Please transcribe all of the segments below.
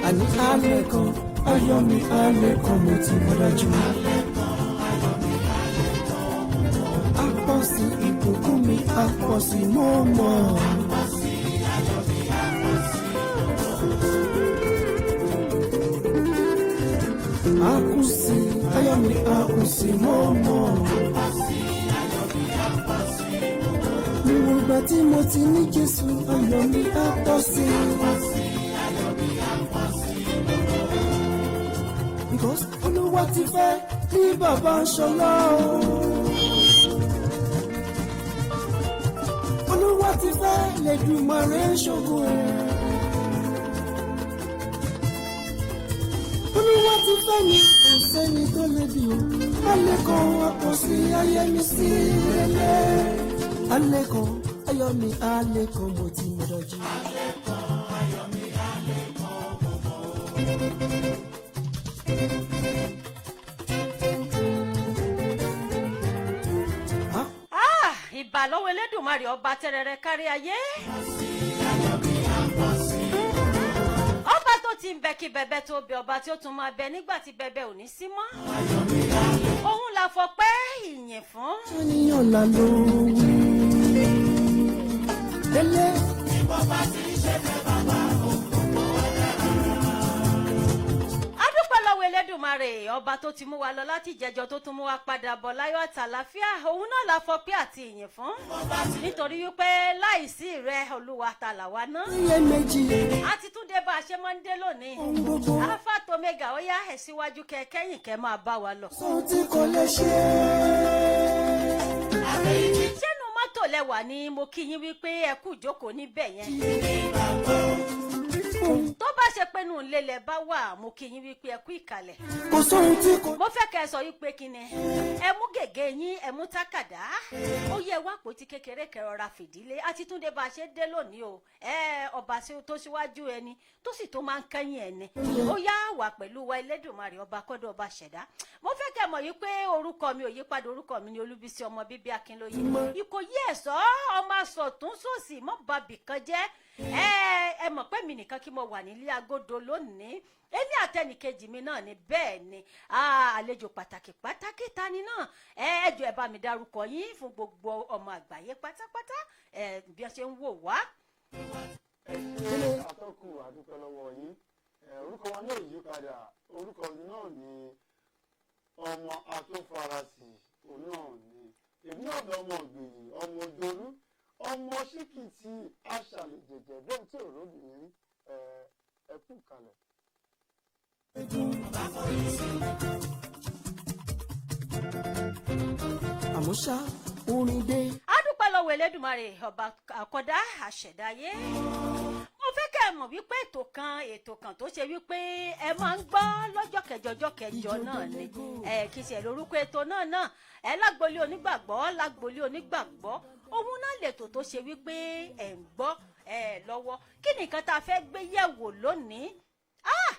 Àní alẹ́ kan, ayọ̀ mi alẹ́ kan, mo ti mọ̀ dájú. Á pọ̀ sí ìbùkún mi, á pọ̀ sí mọ́ mọ́. Á kún sí ayọ̀ mi, á kún sí mọ́ mọ́. Níwọ̀n ìgbà tí mo ti ní Jésù, ayọ̀ mi á pọ̀ sí. Because Olúwa ti fẹ́ ní bàbá ń ṣọlá o. Olúwa ti fẹ́ lẹ́dùnmarè ń ṣògo ẹ̀. Olúwa ti fẹ́ ni kò sẹ́ni tó lè bí o. Alẹ́ kan àpọ̀ sí ayé mi sí ẹlẹ́. Alẹ́ kan ayọ̀ mi, alẹ́ kan, mo ti mọ̀ dájú. Ah, ìbà lọ́wọ́ Elédùmarè ọba tẹrẹrẹ kárí ayé. Ọba tó ti ń bẹ kí bẹbẹ tó bẹ, ọba tí ó tún máa bẹ nígbà tí bẹbẹ ò ní sí mọ́. Òun la fọpẹ́ ìyìn fún. Ṣàníyàn là ló wí. Délé. A dúpẹ́ lọ́wọ́ Elédùmarè ọba tó ti mú wa lọ láti ìjẹjọ, tó tún mú wa padà bọ̀ láyọ̀ àtàlàfíà. Òun náà la fọpẹ́ àti ìyìn fún. Nítorí wípé láìsí rẹ, Olúwa, ta làwa ná. Iye méjì. A ti tún dé bá a ṣe máa ń dé lónìí. Ohun gbogbo. Alpha to Omega, ó yá, ẹ̀ síwájú kẹ kẹ́yìn kẹ máa bá wa lọ. Sóhun tí kò lè ṣe. Ṣẹ́nu mọ́tò lẹ́wà ni mo kí yín wípé ẹ kú ìjókòó níbẹ̀ yẹn. Tó bá ṣe pé nù lélẹ̀ bá wà, mo kí yín wípé ẹ kú ìkàlẹ̀. Kò sóhun tí kò. Mo fẹ́ kẹ́ ẹ sọ wípé kí ni ẹ mú gègé yín, ẹ mú tákàdá, ó yẹ wá pòtí kékeré kẹrọra fìdílé. Àti túnde bá a ṣe dé lónìí o. Ẹ ọba tó síwájú ẹni tó sì tó máa ń kẹ́yìn ẹni, ó yá wà pẹ̀lú wa, Elédùnmarè ọba kọ́dọ̀ ọba ṣẹ̀dá. Mo fẹ́ kẹ́ mọ̀ yìí pé orúkọ mi ò yípadà. Orúkọ mi ni Olúbísí ọmọ bíbí Akínlóye Ìkòyí ẹ̀sọ́ ọmọ asọ̀tún sòsì mọ́ bàbí kan jẹ́. Ẹ mọ̀ pé mi nìkan kí mo wà nílé agodo lónìí, èmi àtẹnìkejì mi náà ni. Bẹ́ẹ̀ ni, àlejò pàtàkì pàtàkì tani náà? Ẹ jọ̀ọ́, ẹ bá mi dárúkọ yín fún gbogbo ọmọ àgbáyé pátápátá ẹ bí wọ́n ṣe ń wò wá. Ẹ ṣe, atọ́kùn, àdúpẹ́ lọ́wọ́ yín. Orúkọ wa náà yí padà. Orúkọ mi náà ni ọmọ atófarasì. Òun náà ni èmi náà lọ, ọmọ ògbèyìn, ọmọ ojorú, ọmọ ṣíkìtì aṣàlẹ̀ jẹjẹ bẹ́ẹ̀ tí òró bìnrin rí. Ẹ kú kalẹ̀. Àmọ́ ṣá, orin dé. A dúpẹ́ lọ́wọ́ Elédùmarè ọba àkọ́dá àṣẹ̀dáyé. Mo fẹ́ kẹ́ ẹ mọ̀ wípé ètò kan tó ṣe wípé ẹ máa ń gbọ́ lọ́jọ́ kẹjọ ọjọ́ kẹjọ náà ni ẹ kì í ṣe lórúkọ ètò náà ẹ lágbolé onígbàgbọ́. Lágbolé onígbàgbọ́, òun náà lètò tó ṣe wípé ẹ ń gbọ́ ẹ lọ́wọ́. Kí ni nǹkan tá a fẹ́ gbé yẹ̀wò lónìí? Ah,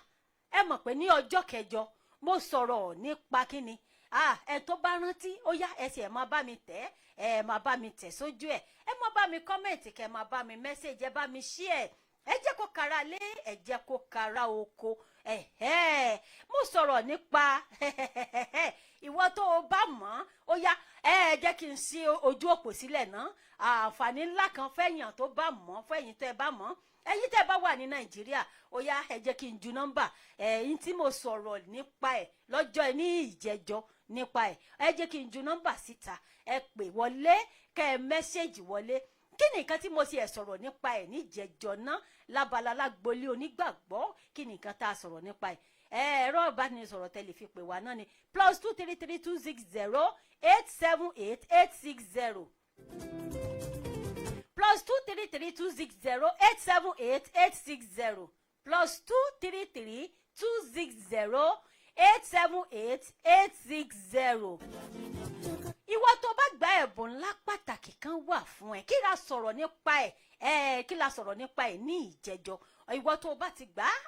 ẹ mọ̀ pé ní ọjọ́ kẹjọ mo sọ̀rọ̀ nípa kíni? Ah, ẹ tó bá rántí, ó yá, ẹ sì ẹ máa bá mi tẹ̀, ẹ máa bá mi tẹ̀ sójú ẹ, ẹ máa bá mi comment, kẹ máa bá mi message, ẹ bá mi share, ẹ jẹ́ kó kara lé, ẹ jẹ́ kó kara oko. Ẹ̀hẹ́, mo sọ̀rọ̀ nípa ìwọ tó o bá mọ̀. Ó yá, ẹ jẹ́ kí n ṣí ojú òpó sílẹ̀ ná. Àǹfààní ńlá kan fẹ́yàn tó bá mọ̀, fẹ́yìn tó ẹ bá mọ̀, ẹ̀yin tẹ́ bá wà ní Nàìjíríà. Ó yá, ẹ jẹ́ kí n ju nọ́mbà ẹ̀yin tí mo sọ̀rọ̀ nípa ẹ̀ lọ́jọ́ ní ìjẹ́jọ́ nípa ẹ̀. Ẹ jẹ́ kí n ju nọ́mbà síta, ẹ pè wọlé, kẹ́ ẹ message wọlé. Kí ni nǹkan tí mo ti ẹ̀ sọ̀rọ̀ nípa ẹ̀ níjẹ̀jọ́ ná lábala lágbolé onígbàgbọ́? Kí ni nǹkan tá a sọ̀rọ̀ nípa ẹ̀? Ẹ̀rọ ìbánisọ̀rọ̀ tẹ́lẹ̀ fi pè wá náà ni +233 260 878 860, +233 260 878 860, +233 260 878 860. Ìwọ tó bá gba, ẹ̀bùn ńlá pàtàkì kan wà fún ẹ. Kí la sọ̀rọ̀ nípa ẹ̀? Ẹ kí la sọ̀rọ̀ nípa ẹ̀ ní ìjẹjọ? Ìwọ tó bá ti gbà á,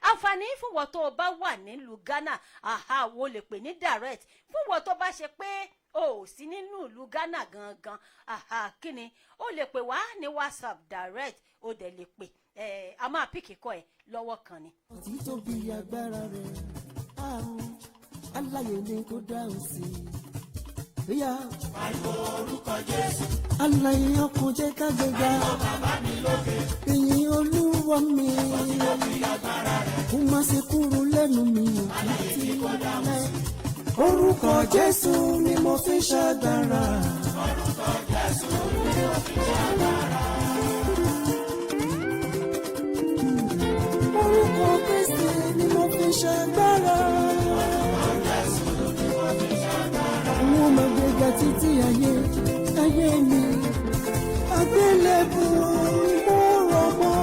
àǹfààní fún ìwọ tó bá wà nílùú Ghana, àhà, wo lè pè ní direct. Fún ìwọ tó bá ṣe pé o ò sí nínú ìlú Ghana gangan, àhà, kí ni o lè pè wá ní WhatsApp direct, o dẹ̀ lè pè. A máa pick call ẹ lọ́wọ́ kan ni. Títóbi agbára rẹ̀, àrùn aláyè ni kò dáhùn sí i. Bóyá pariwo orúkọ Jésù. Alààyè ọkàn jẹ́ ká gbéga. Bàbá mi lókè. Ìyìn Olúwa mi. Títóbi agbára rẹ̀. Kó má ṣe kúrò lẹ́nu mi ò títí láé. Orúkọ Jésù ni mo fi ṣàgbára. Orúkọ Jésù ni mo fi ṣàgbára. Orúkọ Kristi ni mo fi ṣàgbára. Wọ́n máa gbéga títí ayé ayé mi. Àgbélébù ni mo rọ̀ mọ́.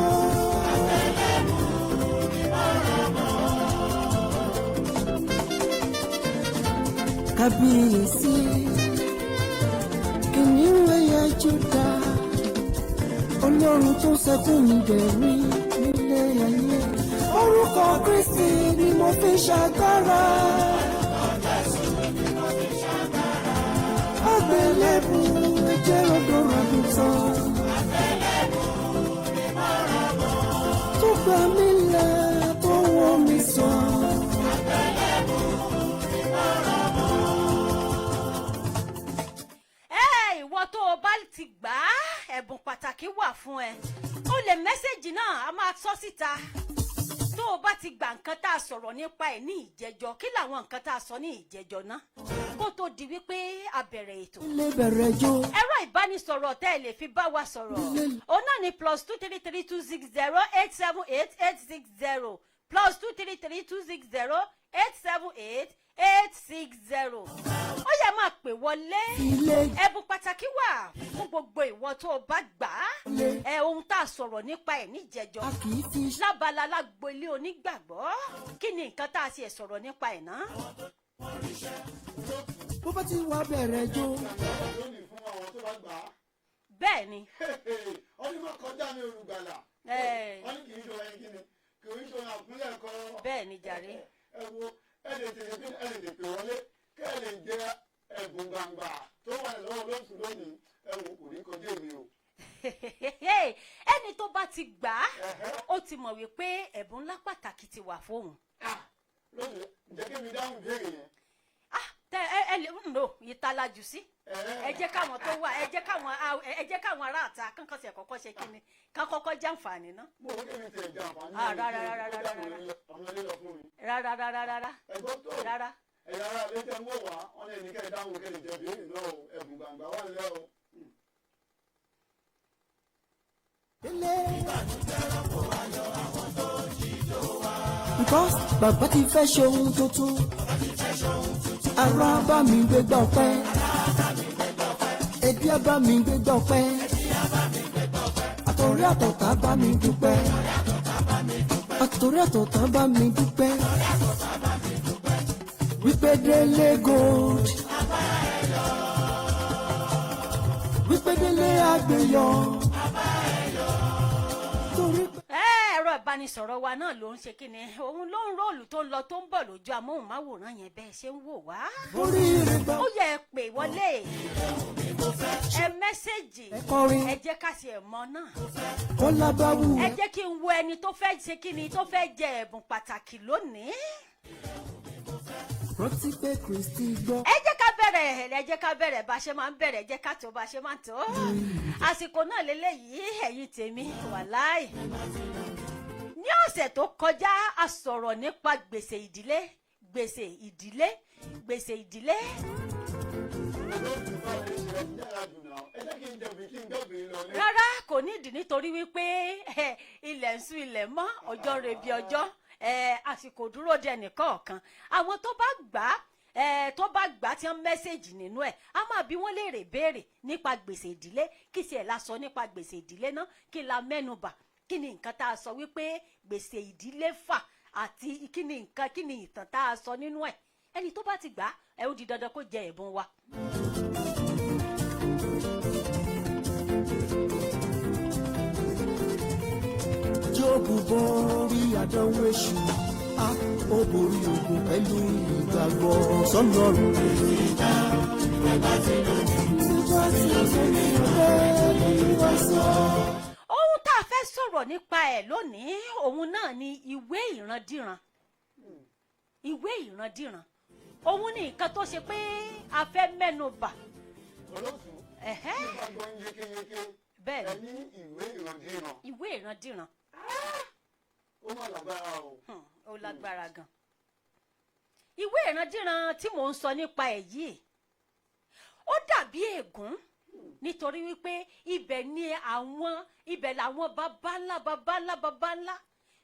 Kábíyèsí, kìnìún ẹ̀yà Júdà, Ọlọ́run tó sẹ́kùn mi dẹ̀rín nílé ayé. Orúkọ Kristi ni mo fi ṣàgbára. Àgbélébù jẹ́ ọ̀dọ́ àgùntàn. Tó gbà mí là, tó wọ́ mi sàn. Ẹ ìwọ tó o bá ti gbà á, ẹ̀bùn pàtàkì wà fún ẹ. O lè message náà, a máa sọ síta tó o bá ti gbà nǹkan tá a sọ̀rọ̀ nípa ẹ̀ ní ìjẹjọ. Kí làwọn nǹkan tá a sọ ní ìjẹjọ náà kó tó di wípé a bẹ̀rẹ̀ ètò? Lè bẹ̀rẹ̀ jó. Ẹ̀rọ ìbánisọ̀rọ̀ tẹ́ ẹ lè fi bá wa sọ̀rọ̀, òun náà ni +233 260 878 860, +233 260 878 860. Ó yẹ máa pè wọlé. Ilé Ẹ̀bùn pàtàkì wà fún gbogbo ìwọ tó o bá gbà á. Lé. Ẹ ohun tá a sọ̀rọ̀ nípa ẹ̀ níjẹjọ A kì í fi lábala lágbo ilé onígbàgbọ́, kí ni nǹkan tá a ṣe sọ̀rọ̀ nípa ẹ̀ náà? Bó bá ti wá bẹ̀rẹ̀ jó. Lónìí fún àwọn tó bá gbà á. Bẹ́ẹ̀ ni. Wọ́n ní má kọjá mi, olùgbàlà. Wọ́n ní kì í ṣe orin kíni, kì í ṣe orin àkúnlẹ̀ kọ́. Bẹ́ẹ̀ ni jàre. Ẹ wo, ẹ lè tètè bí ẹ lè tètè wọlé kẹ́ ẹ lè jẹ ẹ̀bùn gbàngbà tó wà lọ́wọ́ lóṣù lónìí. Ẹ wo, kò ní kọjá èmi o. Ẹni tó bá ti gbà á, ó ti mọ̀ wípé ẹ̀bùn ńlá pàtàkì ti wà fóun. Ah, lónìí, jẹ́ kí mi dáhùn ìbéèrè yẹn. Ah, tẹ ẹ ẹ lè ń lò ìtalajù sí. Ẹ jẹ́ káwọn tó wà, ẹ jẹ́ káwọn ará àta kankan ṣe kọ́kọ́ ṣe kíni, kán kọ́kọ́ jàǹfààní ná. Mo wọ́n kí mi tiẹ̀ jẹ àǹfààní Ah, yẹn, rárá, kí n rárá, kó rárá, dáhùn rárá. ọ̀nà ilé lọ fún mi. Rárá, rárá, rárá. Ẹ̀gbọ́n tó Rárá. Ẹ̀yà ara ilé tẹ́ ń wò wá, wọ́n ní ẹnìkẹ́ ìdáhùn kẹ́ lè jẹ ìbéèrè náà o. Ẹ̀bùn gbàngbà wà nílẹ̀ o. Délé. Because bàbá ti fẹ́ ṣe ohun tuntun. Ara bá mi gbégbá ọpẹ́. Ẹbí á bá mi gbégbá ọpẹ́. Àtọ̀rẹ́ àtọ̀tá bá mi dúpẹ́. Àtọ̀rẹ́ àtọ̀tá bá mi dúpẹ́. Wípé Délé Gold. Wípé Délé àgbéyọ̀. Torí pé. Ẹ ẹ̀rọ ìbánisọ̀rọ̀ wa náà ló ń ṣe kíni, òun ló ń roll, tó ń lọ tó ń bọ̀ lójú amóhùnmáwòrán yẹn bẹ́ẹ̀ ṣe ń wò wá. Oríire gbà. Ó yẹ ẹ pè wọlé, ẹ message. Ẹ kọrin. Ẹ jẹ́ ká ṣe ẹ̀ mọ́ náà. Kọ́lá bá wù. Ẹ jẹ́ kí n wo ẹni tó fẹ́ ṣe kíni, tó fẹ́ jẹ ẹ̀bùn pàtàkì lónìí. Rántí pé Kristi gbọ́. Ẹ jẹ́ ká bẹ̀rẹ̀, ẹ jẹ́ ká bẹ̀rẹ̀ bá a ṣe máa ń bẹ̀rẹ̀, ẹ jẹ́ ká tó bá a ṣe máa ń tó. Àsìkò náà lélẹ́yìí, ẹ̀yin tèmi, wàláì. Ní ọ̀sẹ̀ tó kọjá, a sọ̀rọ̀ nípa gbèsè ìdílé, gbèsè ìdílé, gbèsè ìdílé. Olóòtú bá lè ṣe yára jù náà, ẹ jẹ́ kí n jẹ̀bi kí n gbẹ̀bí lọ ní. Rárá, kò ní ìdí, nítorí wípé ilẹ̀ ń sún, ilẹ̀ mọ́, ọjọ́ rebi ọjọ́, àsìkò dúró de ẹnìkọ̀ọ̀kan. Àwọn tó bá gbà á, tó bá gbà á tí wọ́n message nínú ẹ̀, á máa bí wọ́n léèrè béèrè nípa gbèsè ìdílé. Kí tiẹ̀ la sọ nípa gbèsè ìdílé náà? Kí la mẹ́nubà? Kí ni nǹkan tá a sọ wípé gbèsè ìdílé fà, àti kí ni nǹkan, kí ni ìtàn tá a sọ nínú ẹ̀? Ẹni tó bá ti gbà á, ẹ ó di dandan kó jẹ ẹ̀bùn wa. Jóòbù borí àdánwò èṣù, á ó borí ogun pẹ̀lú ìgbàgbọ́ sọ́lọ́run. Nígbà tí lómi ọ̀rẹ́ Olúwa sọ. Ohun tá a fẹ́ sọ̀rọ̀ nípa ẹ̀ lónìí, òun náà ni ìwé ìrandíran. Ìwé ìrandíran òun ni nǹkan tó ṣe pé a fẹ́ mẹ́nu bà. Olóòtú, nípa gbọ́n yékéyéké. Bẹ́ẹ̀ Ẹ ni. ní ìwé ìrandíran. Ìwé ìrandíran. Ó mà lágbára o. Ó lágbára gan. Ìwé ìrandíran tí mò ń sọ nípa ẹ̀ yìí, ó dàbí ègún, nítorí wípé ibẹ̀ ni àwọn, ibẹ̀ làwọn baba ńlá, baba ńlá, baba ńlá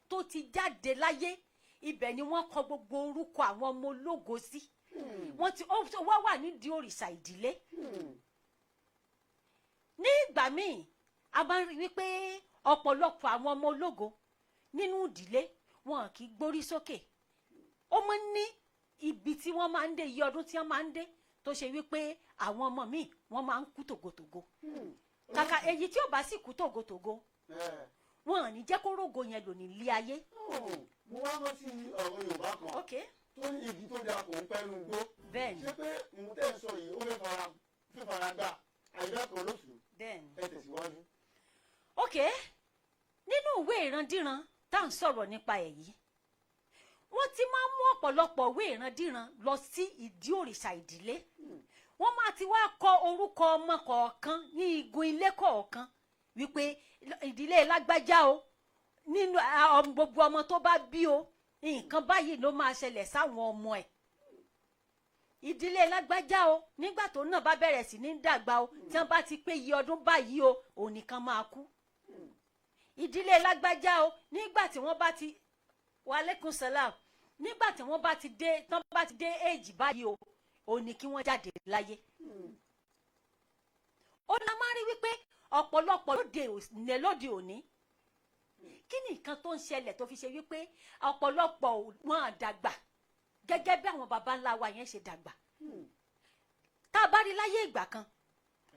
tó ti jáde láyé, ibẹ̀ ni wọ́n kọ gbogbo orúkọ àwọn ọmọ ológo sí. Wọ́n ti ó wá wà nídìí òrìṣà ìdílé. Ní ìgbà míì, a máa ń rí wípé ọ̀pọ̀lọpọ̀ àwọn ọmọ ológo nínú ìdílé wọn kì í gbórí sókè. Ó máa ń ní ibi tí wọ́n máa ń dé, iye ọdún tí wọ́n máa ń dé, tó ṣe wípé àwọn ọmọ míì, wọ́n máa ń kú tògótògó. Kàkà èyí tí ò bá sì kú tògótògó, wọn ò ní jẹ́ kó rógo yẹn lò ní ilé ayé. Mo wá rántí ọ̀rọ̀ Yorùbá kan tó ní igi tó dáa kò ń pẹ́ nu gbó. Bẹ́ẹ̀ni. Ṣé pé ohun tẹ́ ẹ sọ yìí, ó fẹ́ fara gbà àyíká kan lóṣù? Bẹ́ẹ̀ni. Ẹ tẹ̀síwájú. Ok, nínú ìwé ìrandíran tá à ń sọ̀rọ̀ nípa ẹ̀ yìí, wọ́n ti máa ń mú ọ̀pọ̀lọpọ̀ ìwé ìrandíran lọ sí ìdí òrìṣà ìdílé. Wọ́n máa ti wá kọ orúkọ ọmọ kọ̀ọ̀kan ní igun ilé kọ̀ọ̀kan wípé ìdílé lágbájá o, nínú gbogbo ọmọ tó bá bí o, nǹkan báyìí ló máa ṣẹlẹ̀ sáwọn ọmọ ẹ̀. Ìdílé lágbájá o, nígbà tó náà bá bẹ̀rẹ̀ sí ní dàgbà o, tí wọ́n bá ti pé iye ọdún báyìí o, òun nìkan máa kú. Ìdílé lágbájá o, nígbà tí wọ́n bá ti, wàlẹ́kùn salam, nígbà tí wọ́n bá ti dé, tí wọ́n bá ti dé éèjì báyìí o, òun ni kí wọ́n jáde láyé. Ó náà máa rí wípé ọ̀pọ̀lọpọ̀ lóde òní, kí ni nǹkan tó ń ṣẹlẹ̀ tó fi ṣe wípé ọ̀pọ̀lọpọ̀ wọn á dàgbà gẹ́gẹ́ bí àwọn baba ńlá wa yẹn ṣe dàgbà? Tá a bá rí láyé ìgbà kan,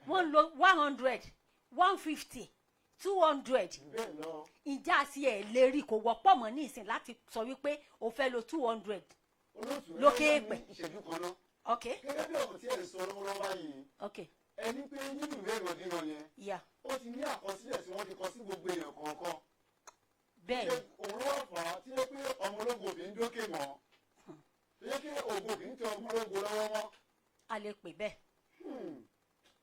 wọ́n ń lo 100, 150, 200. Bẹ́ẹ̀ lọ. Ìjà àti ẹ̀ lè rí, kò wọ́pọ̀ mọ́ ní ìsìn láti sọ wípé o fẹ́ lo 200 Olóòtú, lókè ẹ èèpẹ̀. ní ìṣẹ́jú kan náà. Gẹ́gẹ́ bí ọ̀rọ̀ tí ẹ̀ ń sọ lọ́wọ́lọ́wọ́ báyìí, ẹni pé nínú ìwé ìrandíran yẹn, ó ti ní àkọsílẹ̀ tí wọ́n ti kọ sí gbogbo èèyàn kọ̀ọ̀kan. Bẹ́ẹ̀. Ṣé òun ló wà fà á tí ó pé ọmọ ológo kì í dókè mọ́, tó yẹ kí ògo kì í tẹ ọmọ ológo lọ́wọ́ mọ́? A lè pè bẹ́ẹ̀.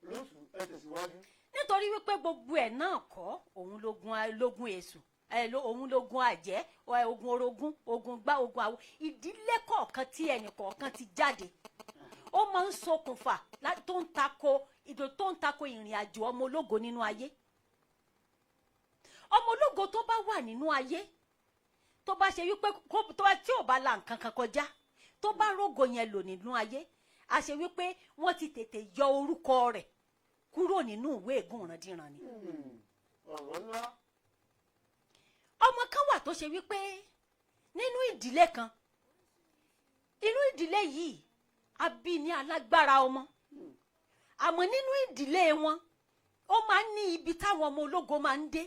Olóòtú, ẹ tẹ̀síwájú. Nítorí wípé gbogbo ẹ̀ náà kọ́ òun lógun èṣù ẹ, òun lógun àjẹ́ ẹ, ogun orogún, ogun gbá, ogun àwo. Ìdílé kọ̀ọ̀kan tí ẹnì kọ̀ọ̀kan ti jáde, ó máa ń ṣokùnfà tó ń tako ìdò, tó ń tako ìrìn àjò ọmọ ológo nínú ayé. Ọmọ ológo tó bá wà nínú ayé, tó bá ṣe wípé tó bá tí ò bá la nǹkan kan kọjá, tó bá rógo yẹn lò nínú ayé, a ṣe wípé wọ́n ti tètè yọ orúkọ rẹ̀ kúrò nínú ìwé ègún ìrandíran ni. Ọ̀rọ̀ ńlá. Ọmọ kan wà tó ṣe wípé nínú ìdílé kan, inú ìdílé yìí, a bí ní alágbára ọmọ, àmọ́ nínú ìdílé wọn, ó máa ń ní ibi táwọn ọmọ ológo máa ń dé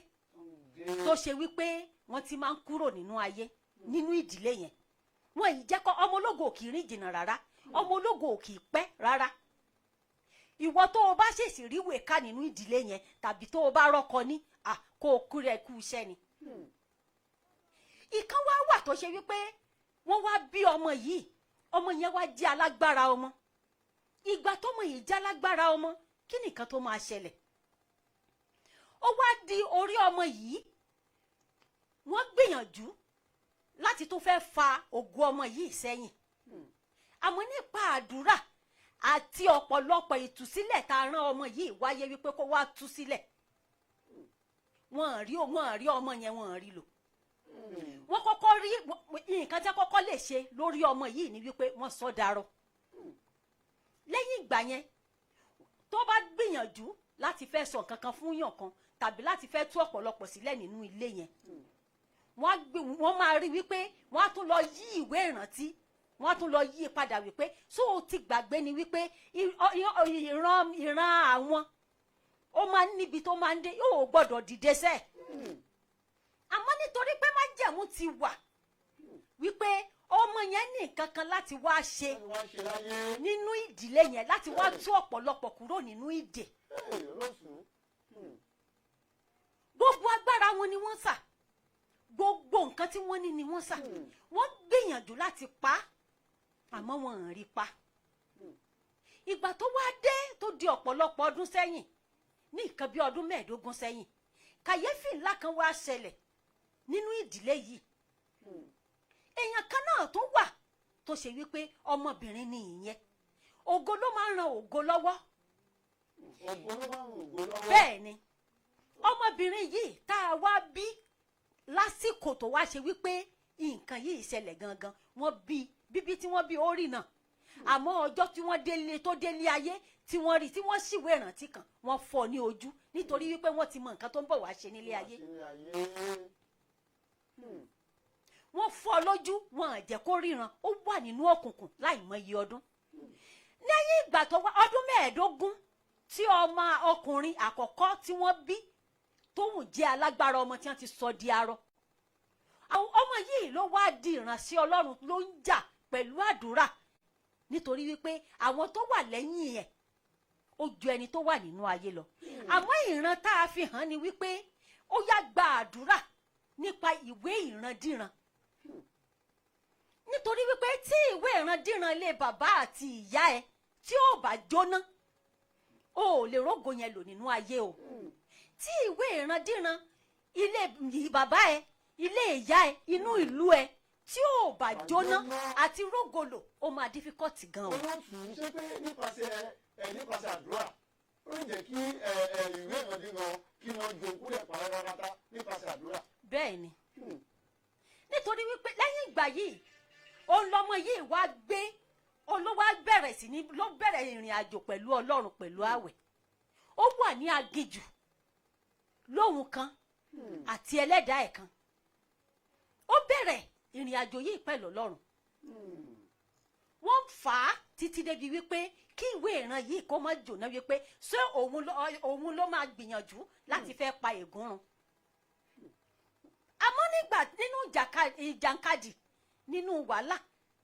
tó ṣe wípé wọ́n ti máa ń kúrò nínú ayé. Nínú ìdílé yẹn, wọn yìí jẹ́ kọ́ ọmọ ológo ò kì í rìn jìnnà rárá, ọmọ ológo ò kì í pẹ́ rárá. Ìwọ tó o bá ṣèṣì ríwèé ká nínú ìdílé yẹn, tàbí tó o bá rọ́kọ ní à, kó o kú rẹ kú iṣẹ́ ni. Ìkan wá wà tó ṣe wípé wọ́n wá bí ọmọ yìí, ọmọ yẹn wá jẹ́ alágbára ọmọ. Ìgbà tọ́mọ yìí jẹ́ alágbára ọmọ, kí nìkan tó máa ṣẹlẹ̀? Ó wá di orí ọmọ yìí, wọ́n gbìyànjú láti tún fẹ́ fa ògo ọmọ yìí sẹ́yìn, àmọ́ nípa àdúrà àti ọ̀pọ̀lọpọ̀ ìtúsílẹ̀ tá a rán ọmọ yìí wáyé wípé kó wá tú sílẹ̀, wọ́n rí ọmọ yẹn, wọ́n rí lò. Wọ́n kọ́kọ́ rí nǹkan tí wọ́n kọ́kọ́ lè ṣe lórí ọmọ yìí ni wípé wọ́n sọ darọ. Lẹ́yìn ìgbà yẹn, tó bá gbìyànjú láti fẹ́ sọ nǹkan kan fún yàn kan tàbí láti fẹ́ tú ọ̀pọ̀lọpọ̀ sílẹ̀ nínú ilé yẹn, wọ́n á gbé, wọ́n máa rí wípé wọ́n á tún lọ yí ìwé ìrántí, wọ́n á tún lọ yí padà wípé so o ti gbàgbé ni wípé ìran àwọn, ó máa ń níbi tó máa ń dé, yóò gbọ́dọ̀ dìde sẹ́ẹ̀. Àmọ́ nítorí pé májẹ̀mú ti wà wípé ọmọ yẹn ní nǹkan kan láti wá ṣe láti wá ṣe láyé nínú ìdílé yẹn, láti wá tú ọ̀pọ̀lọpọ̀ kúrò nínú ìdè. Olóòtú. Gbogbo agbára wọn ni wọ́n sà. Ìran tí wọ́n ní ni wọ́n sà. Wọ́n gbìyànjú láti pa á, àmọ́ wọn ò rí pa. Ìgbà tó wá dé, tó di ọ̀pọ̀lọpọ̀ ọdún sẹ́yìn, ní nǹkan bí ọdún 15 sẹ́yìn, kàyéfì ńlá kan wá ṣẹlẹ̀ nínú ìdílé yìí. Èèyàn kan náà tó wà tó ṣe wípé ọmọbìnrin ni ìyẹn. Ògo ló máa ń ran ògo lọ́wọ́. Ògo ló máa ń ràn ògo lọ́wọ́. Bẹ́ẹ̀ ni. Ọmọbìnrin yìí tá a wá bí lásìkò tó wá ṣe wípé nǹkan yìí ṣẹlẹ̀ gangan, wọ́n bí bíbí tí wọ́n bí ó rì náà, àmọ́ ọjọ́ tí wọ́n délé, tó délé ayé, tí wọ́n rí, tí wọ́n ṣìwé ìrántí kan, wọ́n fọ́ ní ojú, nítorí wípé wọ́n ti mọ nǹkan tó ń bọ̀ wá ṣe nílé ayé. Nílé ayé. Wọ́n fọ́ lójú, wọn ò jẹ́ kó ríran. Ó wà nínú òkùnkùn láì mọye ọdún. Lẹ́yìn ìgbà tó wá ọdún 15 tí ọmọ ọkùnrin àkọ́kọ́ tí wọ́n bí, tóun jẹ́ alágbára ọmọ tí wọ́n ti sọ di arọ, àwọn ọmọ yìí ló wá di ìránṣẹ́ Ọlọ́run, ló ń jà pẹ̀lú àdúrà, nítorí wípé àwọn tó wà lẹ́yìn ẹ̀, ó ju ẹni tó wà nínú ayé lọ. Àmọ́ ìran tá a fi hàn ni wípé ó yá gba àdúrà nípa ìwé ìrandíran, nítorí wípé tí ìwé ìrandíran ilé bàbá àti ìyá ẹ tí ò bá jóná, o ò lè rógo yẹn lò nínú ayé o. Tí ìwé ìrandíran ilé bàbá ẹ, ilé ìyá ẹ, inú ìlú ẹ tí ò bá jóná, àti rógo lò ó máa difficult gan o. Olóòtú, ṣé pé nípasẹ̀ àdúrà, ó lè jẹ́ kí ẹ ẹ ìwé ìrandíran kí wọ́n jogún ẹ̀ pátápátá nípasẹ̀ àdúrà? Bẹ́ẹ̀ ni, nítorí wípé lẹ́yìn ìgbà yìí, òun lọmọ yìí wá gbé, òun ló wá bẹ̀rẹ̀ sí ní ló bẹ̀rẹ̀ ìrìn àjò pẹ̀lú Ọlọ́run, pẹ̀lú àwẹ̀. Ó wà ní aginjù lóhun kan àti ẹlẹ́dàá ẹ̀ kan. Ó bẹ̀rẹ̀ ìrìn àjò yìí pẹ̀lú Ọlọ́run. Wọ́n fà á títí débi wípé kí ìwé ìran yìí kó má jóná, wípé ṣé òun ló máa gbìyànjú láti fẹ́ pa ègún run. Àmọ́ nígbà nínú ìjàkadì, nínú wàhálà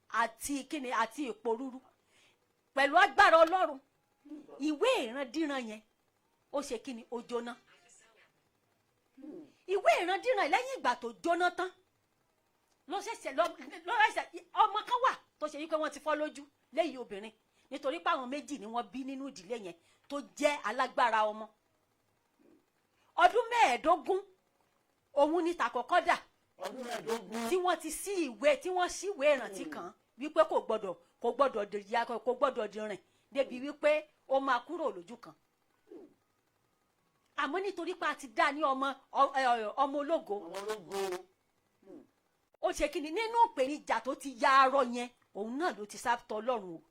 àti kíni àti ìpòrúru, pẹ̀lú agbára Ọlọ́run, ìwé ìrandíran yẹn, ó ṣe kíni, ó jóná. Ìwé ìrandíran, lẹ́yìn ìgbà tó jóná tán, ló ṣẹ̀ṣẹ̀ ló ṣẹ̀ṣẹ̀ ọmọ kan wà tó ṣe wípé wọ́n ti fọ́ lójú lẹ́yìn obìnrin, nítorí pé àwọn méjì ni wọ́n bí nínú ìdílé yẹn tó jẹ́ alágbára ọmọ. Ọdún 15 òun ni tàkọ́kọ́ dà. Ọdún 15. Tí wọ́n ti sí ìwé, tí wọ́n sí ìwé ìrántí kan wípé kò gbọ́dọ̀ di ya, kò gbọ́dọ̀ di rìn débi wípé ó máa kúrò lójú kan. Àmọ́ nítorí pé a ti dá ní ọmọ ọmọ ológo, Ọmọ ológo. ó ṣe kí ni, nínú ìpèníjà tó ti ya arọ yẹn, òun náà ló ti sá tọ̀ Ọlọ́run o.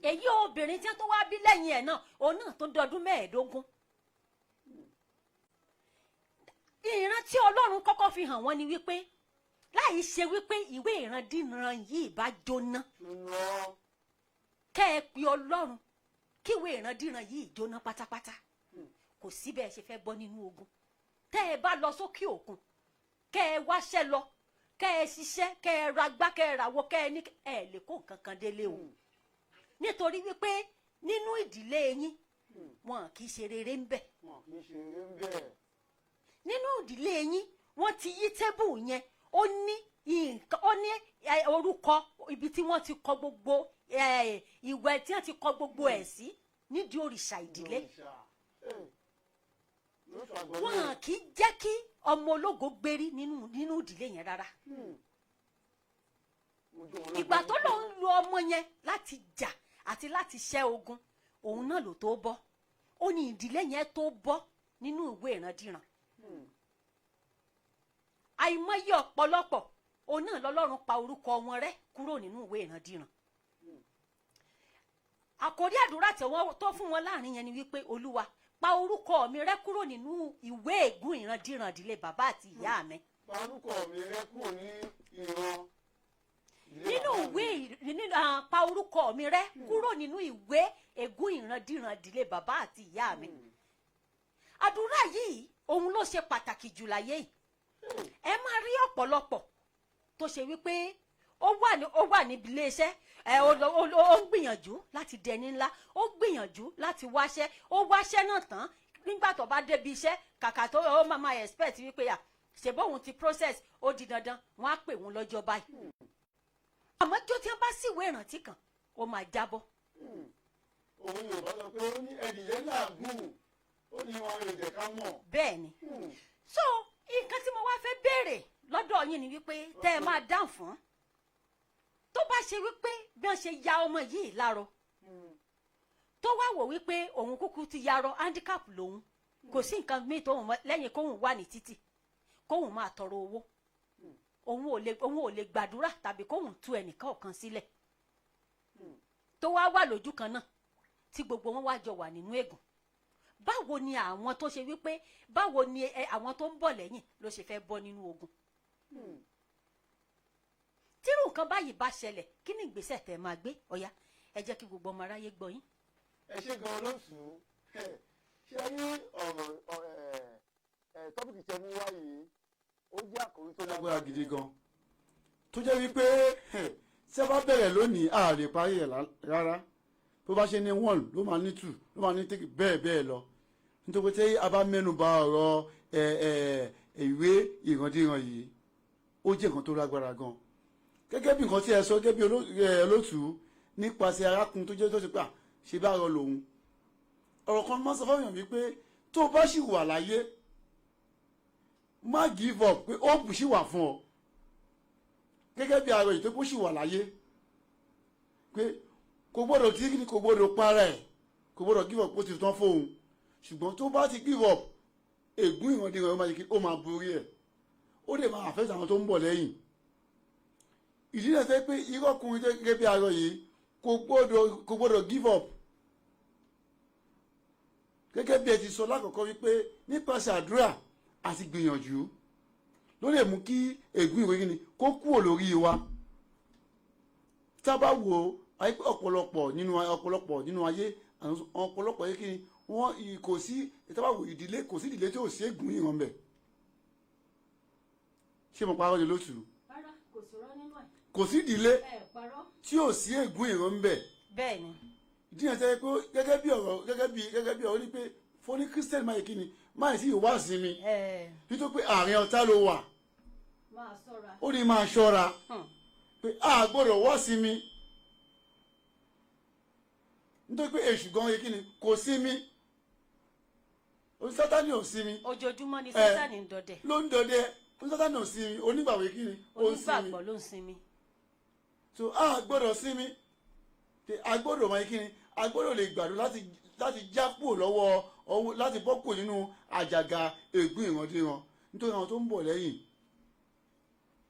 Èyí obìnrin tí wọ́n tó wá bí lẹ́yìn ẹ̀ náà, òun náà tó dọdún 15. Ìran tí Ọlọ́run kọ́kọ́ fi hàn wọ́n ni wípé láì ṣe wípé ìwé ìrandíran yìí bá jóná, Jóná. kẹ́ ẹ pe Ọlọ́run kí ìwé ìrandíran yìí jóná pátápátá, kò sí bẹ́ẹ̀ ṣe fẹ́ bọ́ nínú ogun. Tẹ́ ẹ bá lọ sókè òkun, kẹ́ ẹ wáṣẹ́ lọ, kẹ́ ẹ ṣiṣẹ́, kẹ́ ẹ ragbá, kẹ́ ẹ ràwọ̀, kẹ́ ẹ ní, ẹ lè kó nǹkan kan délé o, nítorí wípé nínú ìdílé yín, wọn kì í ṣe rere ń bẹ̀. Wọn kì í ṣe eré ń bẹ̀. Nínú ìdílé yín, wọ́n ti yí table yẹn. Ó ní nǹkan, ó ní orúkọ ibi tí wọ́n ti kọ gbogbo ìwé tí wọ́n ti kọ gbogbo ẹ̀ sí nídìí òrìṣà ìdílé. Òrìṣà. Lóṣù àgbọ̀n. Wọn kì í jẹ́ kí ọmọ ológo gbérí nínú ìdílé yẹn rárá. Ìgbà tó lòun lo ọmọ yẹn láti jà àti láti ṣẹ́ ogun, òun náà ló tó bọ́. Ó ní ìdílé yẹn tó bọ́ nínú ìwé ìrandíran. Àìmọye ọ̀pọ̀lọpọ̀ òun náà lọ́lọ́run pa orúkọ wọn rẹ́ kúrò nínú ìwé ìrandíran. Àkórí àdúrà tí wọ́n tó fún wọn láàrin yẹn ni wípé, "Olúwa, pa orúkọ mi rẹ́ kúrò nínú ìwé ègún ìrandíran ìdílé bàbá àti ìyá mi." Pa orúkọ mi rẹ́ kúrò ní ìran ìdílé Nínú bàbá ìwé mi. Nínú pa orúkọ mi rẹ́ kúrò nínú ìwé ègún ìrandíran ìdílé bàbá àti ìyá mi. Àdúrà yìí, òun ló ṣe pàtàkì jù láyé yìí. Ẹ máa rí ọ̀pọ̀lọpọ̀ tó ṣe wípé ó wà níbi iléeṣẹ́ ẹ, ó ń gbìyànjú láti dẹni ńlá, ó gbìyànjú láti wáṣẹ́, ó wáṣẹ́ náà tán. Nígbà tó bá débi iṣẹ́, kàkà tó ó máa expect wípé à Ṣe bóun ti process, ó di dandan wọ́n á pè wọ́n lọ́jọ́ báyìí. Àmọ́ tó tí wọ́n bá sì ìwé ìrántí kan, ó máa jábọ́. Òun Yorùbá sọ pé ó ní ẹdìyẹ làágùn, ó ní wọn yóò jẹ ká mọ̀. Bẹ́ẹ̀ ni. So nǹkan tí mo wá fẹ́ béèrè lọ́dọ̀ yín ni wípé tẹ́ ẹ máa dáhùn fún, tó bá ṣe wípé bí wọ́n ṣe ya ọmọ yìí lárọ, tó wá wò wípé òun kúkú ti yarọ, handicap lòun, kò sí nǹkan míì tóun mọ̀ lẹ́yìn kóun wà ní títì, kóun máa tọrọ owó, òun ò lè gbàdúrà tàbí kóun tú ẹnìkan ọ̀kan sílẹ̀, tó wá wà lójú kan náà tí gbogbo wọn wá jọ wà nínú ègún, báwo ni àwọn tó ṣe wípé, báwo ni àwọn tó ń bọ̀ lẹ́yìn ló ṣe fẹ́ bọ́ nínú ogun? Tírú nǹkan báyìí bá ṣẹlẹ̀, kí ni ìgbésẹ̀ tẹ́ máa gbé? Ọ̀yá, ẹ jẹ́ kí gbogbo ọmọ aráyé gbọ́ yín. Ẹ ṣe gan, olóòtú. Ṣe rí ọ̀rọ̀ ẹ topic tẹ mú wá yìí, ó jẹ́ àkòrí tó lágbára gidi gan, tó jẹ́ wípé tí a bá bẹ̀rẹ̀ lónìí, a lè parí ẹ̀ rárá. Tó bá ṣe ní one, ló máa ní two, ló máa ní three, bẹ́ẹ̀ bẹ́ẹ̀ lọ, nítorí tí a bá mẹ́nu bà ọ̀rọ̀ ẹ ẹ ìwé ìrandíran yìí, ó jẹ́ nǹkan tó lágbára gan. Gẹ́gẹ́ bí nǹkan tí ẹ sọ, gẹ́gẹ́ bí olóòtú, nípasẹ̀ arákùnrin tó jẹ́ tó ti pà ṣe bá rọ lòun, ọ̀rọ̀ kan máa ń sọ fáwọn èèyàn wípé tó o bá sì wà láyé, má give up, pé hope sì wà fún ọ. Gẹ́gẹ́ bí arọ yìí tó kó sì wà láyé, pé kò gbọ́dọ̀ tí kò gbọ́dọ̀ para ẹ̀, kò gbọ́dọ̀ give up, kó ti tán fóun. Ṣùgbọ́n tó bá ti give up, ègún ìrandíran ó máa yẹ kí ó máa borí ẹ̀, ó lè máa affect àwọn tó ń bọ̀ lẹ́yìn. Ìdí náà sẹ́ pé irú ọkùnrin tó gẹ́gẹ́ bí arọ yìí kò gbọ́dọ̀ give up. Gẹ́gẹ́ bí ẹ ti sọ lákọ̀ọ́kọ́ wípé nípasẹ̀ àdúrà àti gbìyànjú ló lè mú kí ègún ìwé kíni kó kúrò lórí wa. Tá a bá wo ọ̀pọ̀lọpọ̀ nínú ayé, àwọn ọ̀pọ̀lọpọ̀ yìí, kíni wọ́n kò sí, tá a bá wo ìdílé, kò sí ìdílé tí ò sí ègún ìran bẹ̀. Ṣé mo parọ́ ni, lótú? Rárá, kò sọ̀rọ̀ nínú ẹ̀. Kò sí ìdílé Ẹ parọ́. tí ò sí ègún ìran bẹ̀. Bẹ́ẹ̀ ni. Ìdí yẹn sẹ́yìn pé gẹ́gẹ́ bí ọ̀rọ̀ ní pé fún ní Christian, máa yẹ kí ni máa sì wá sí mi, nítorí pé àárín ọ̀tá ló wà. Máa ṣọ́ra. Ó ní máa ṣọ́ra, pé a gbọ́dọ̀ wá sí mi, nítorí pé èṣù gan yẹ kí ni kò sí mi, Sátánì ò sí mi. Ojoojúmọ́ ni Sátánì ń dọdẹ. Ló ń dọdẹ. Sátánì ò sí mi, onígbàgbọ́ kí ni ó ń sí mi. Onígbàgbọ́ ló ń sinmi. So a gbọ́dọ̀ sí mi, a gbọ́dọ̀ máa kí ni, a gbọ́dọ̀ lè gbàdúrà láti já kúrò lọ́wọ́ ọwọ́, láti bọ́ kúrò nínú àjàgà ègún ìrandíran, nítorí àwọn tó ń bọ̀ lẹ́yìn,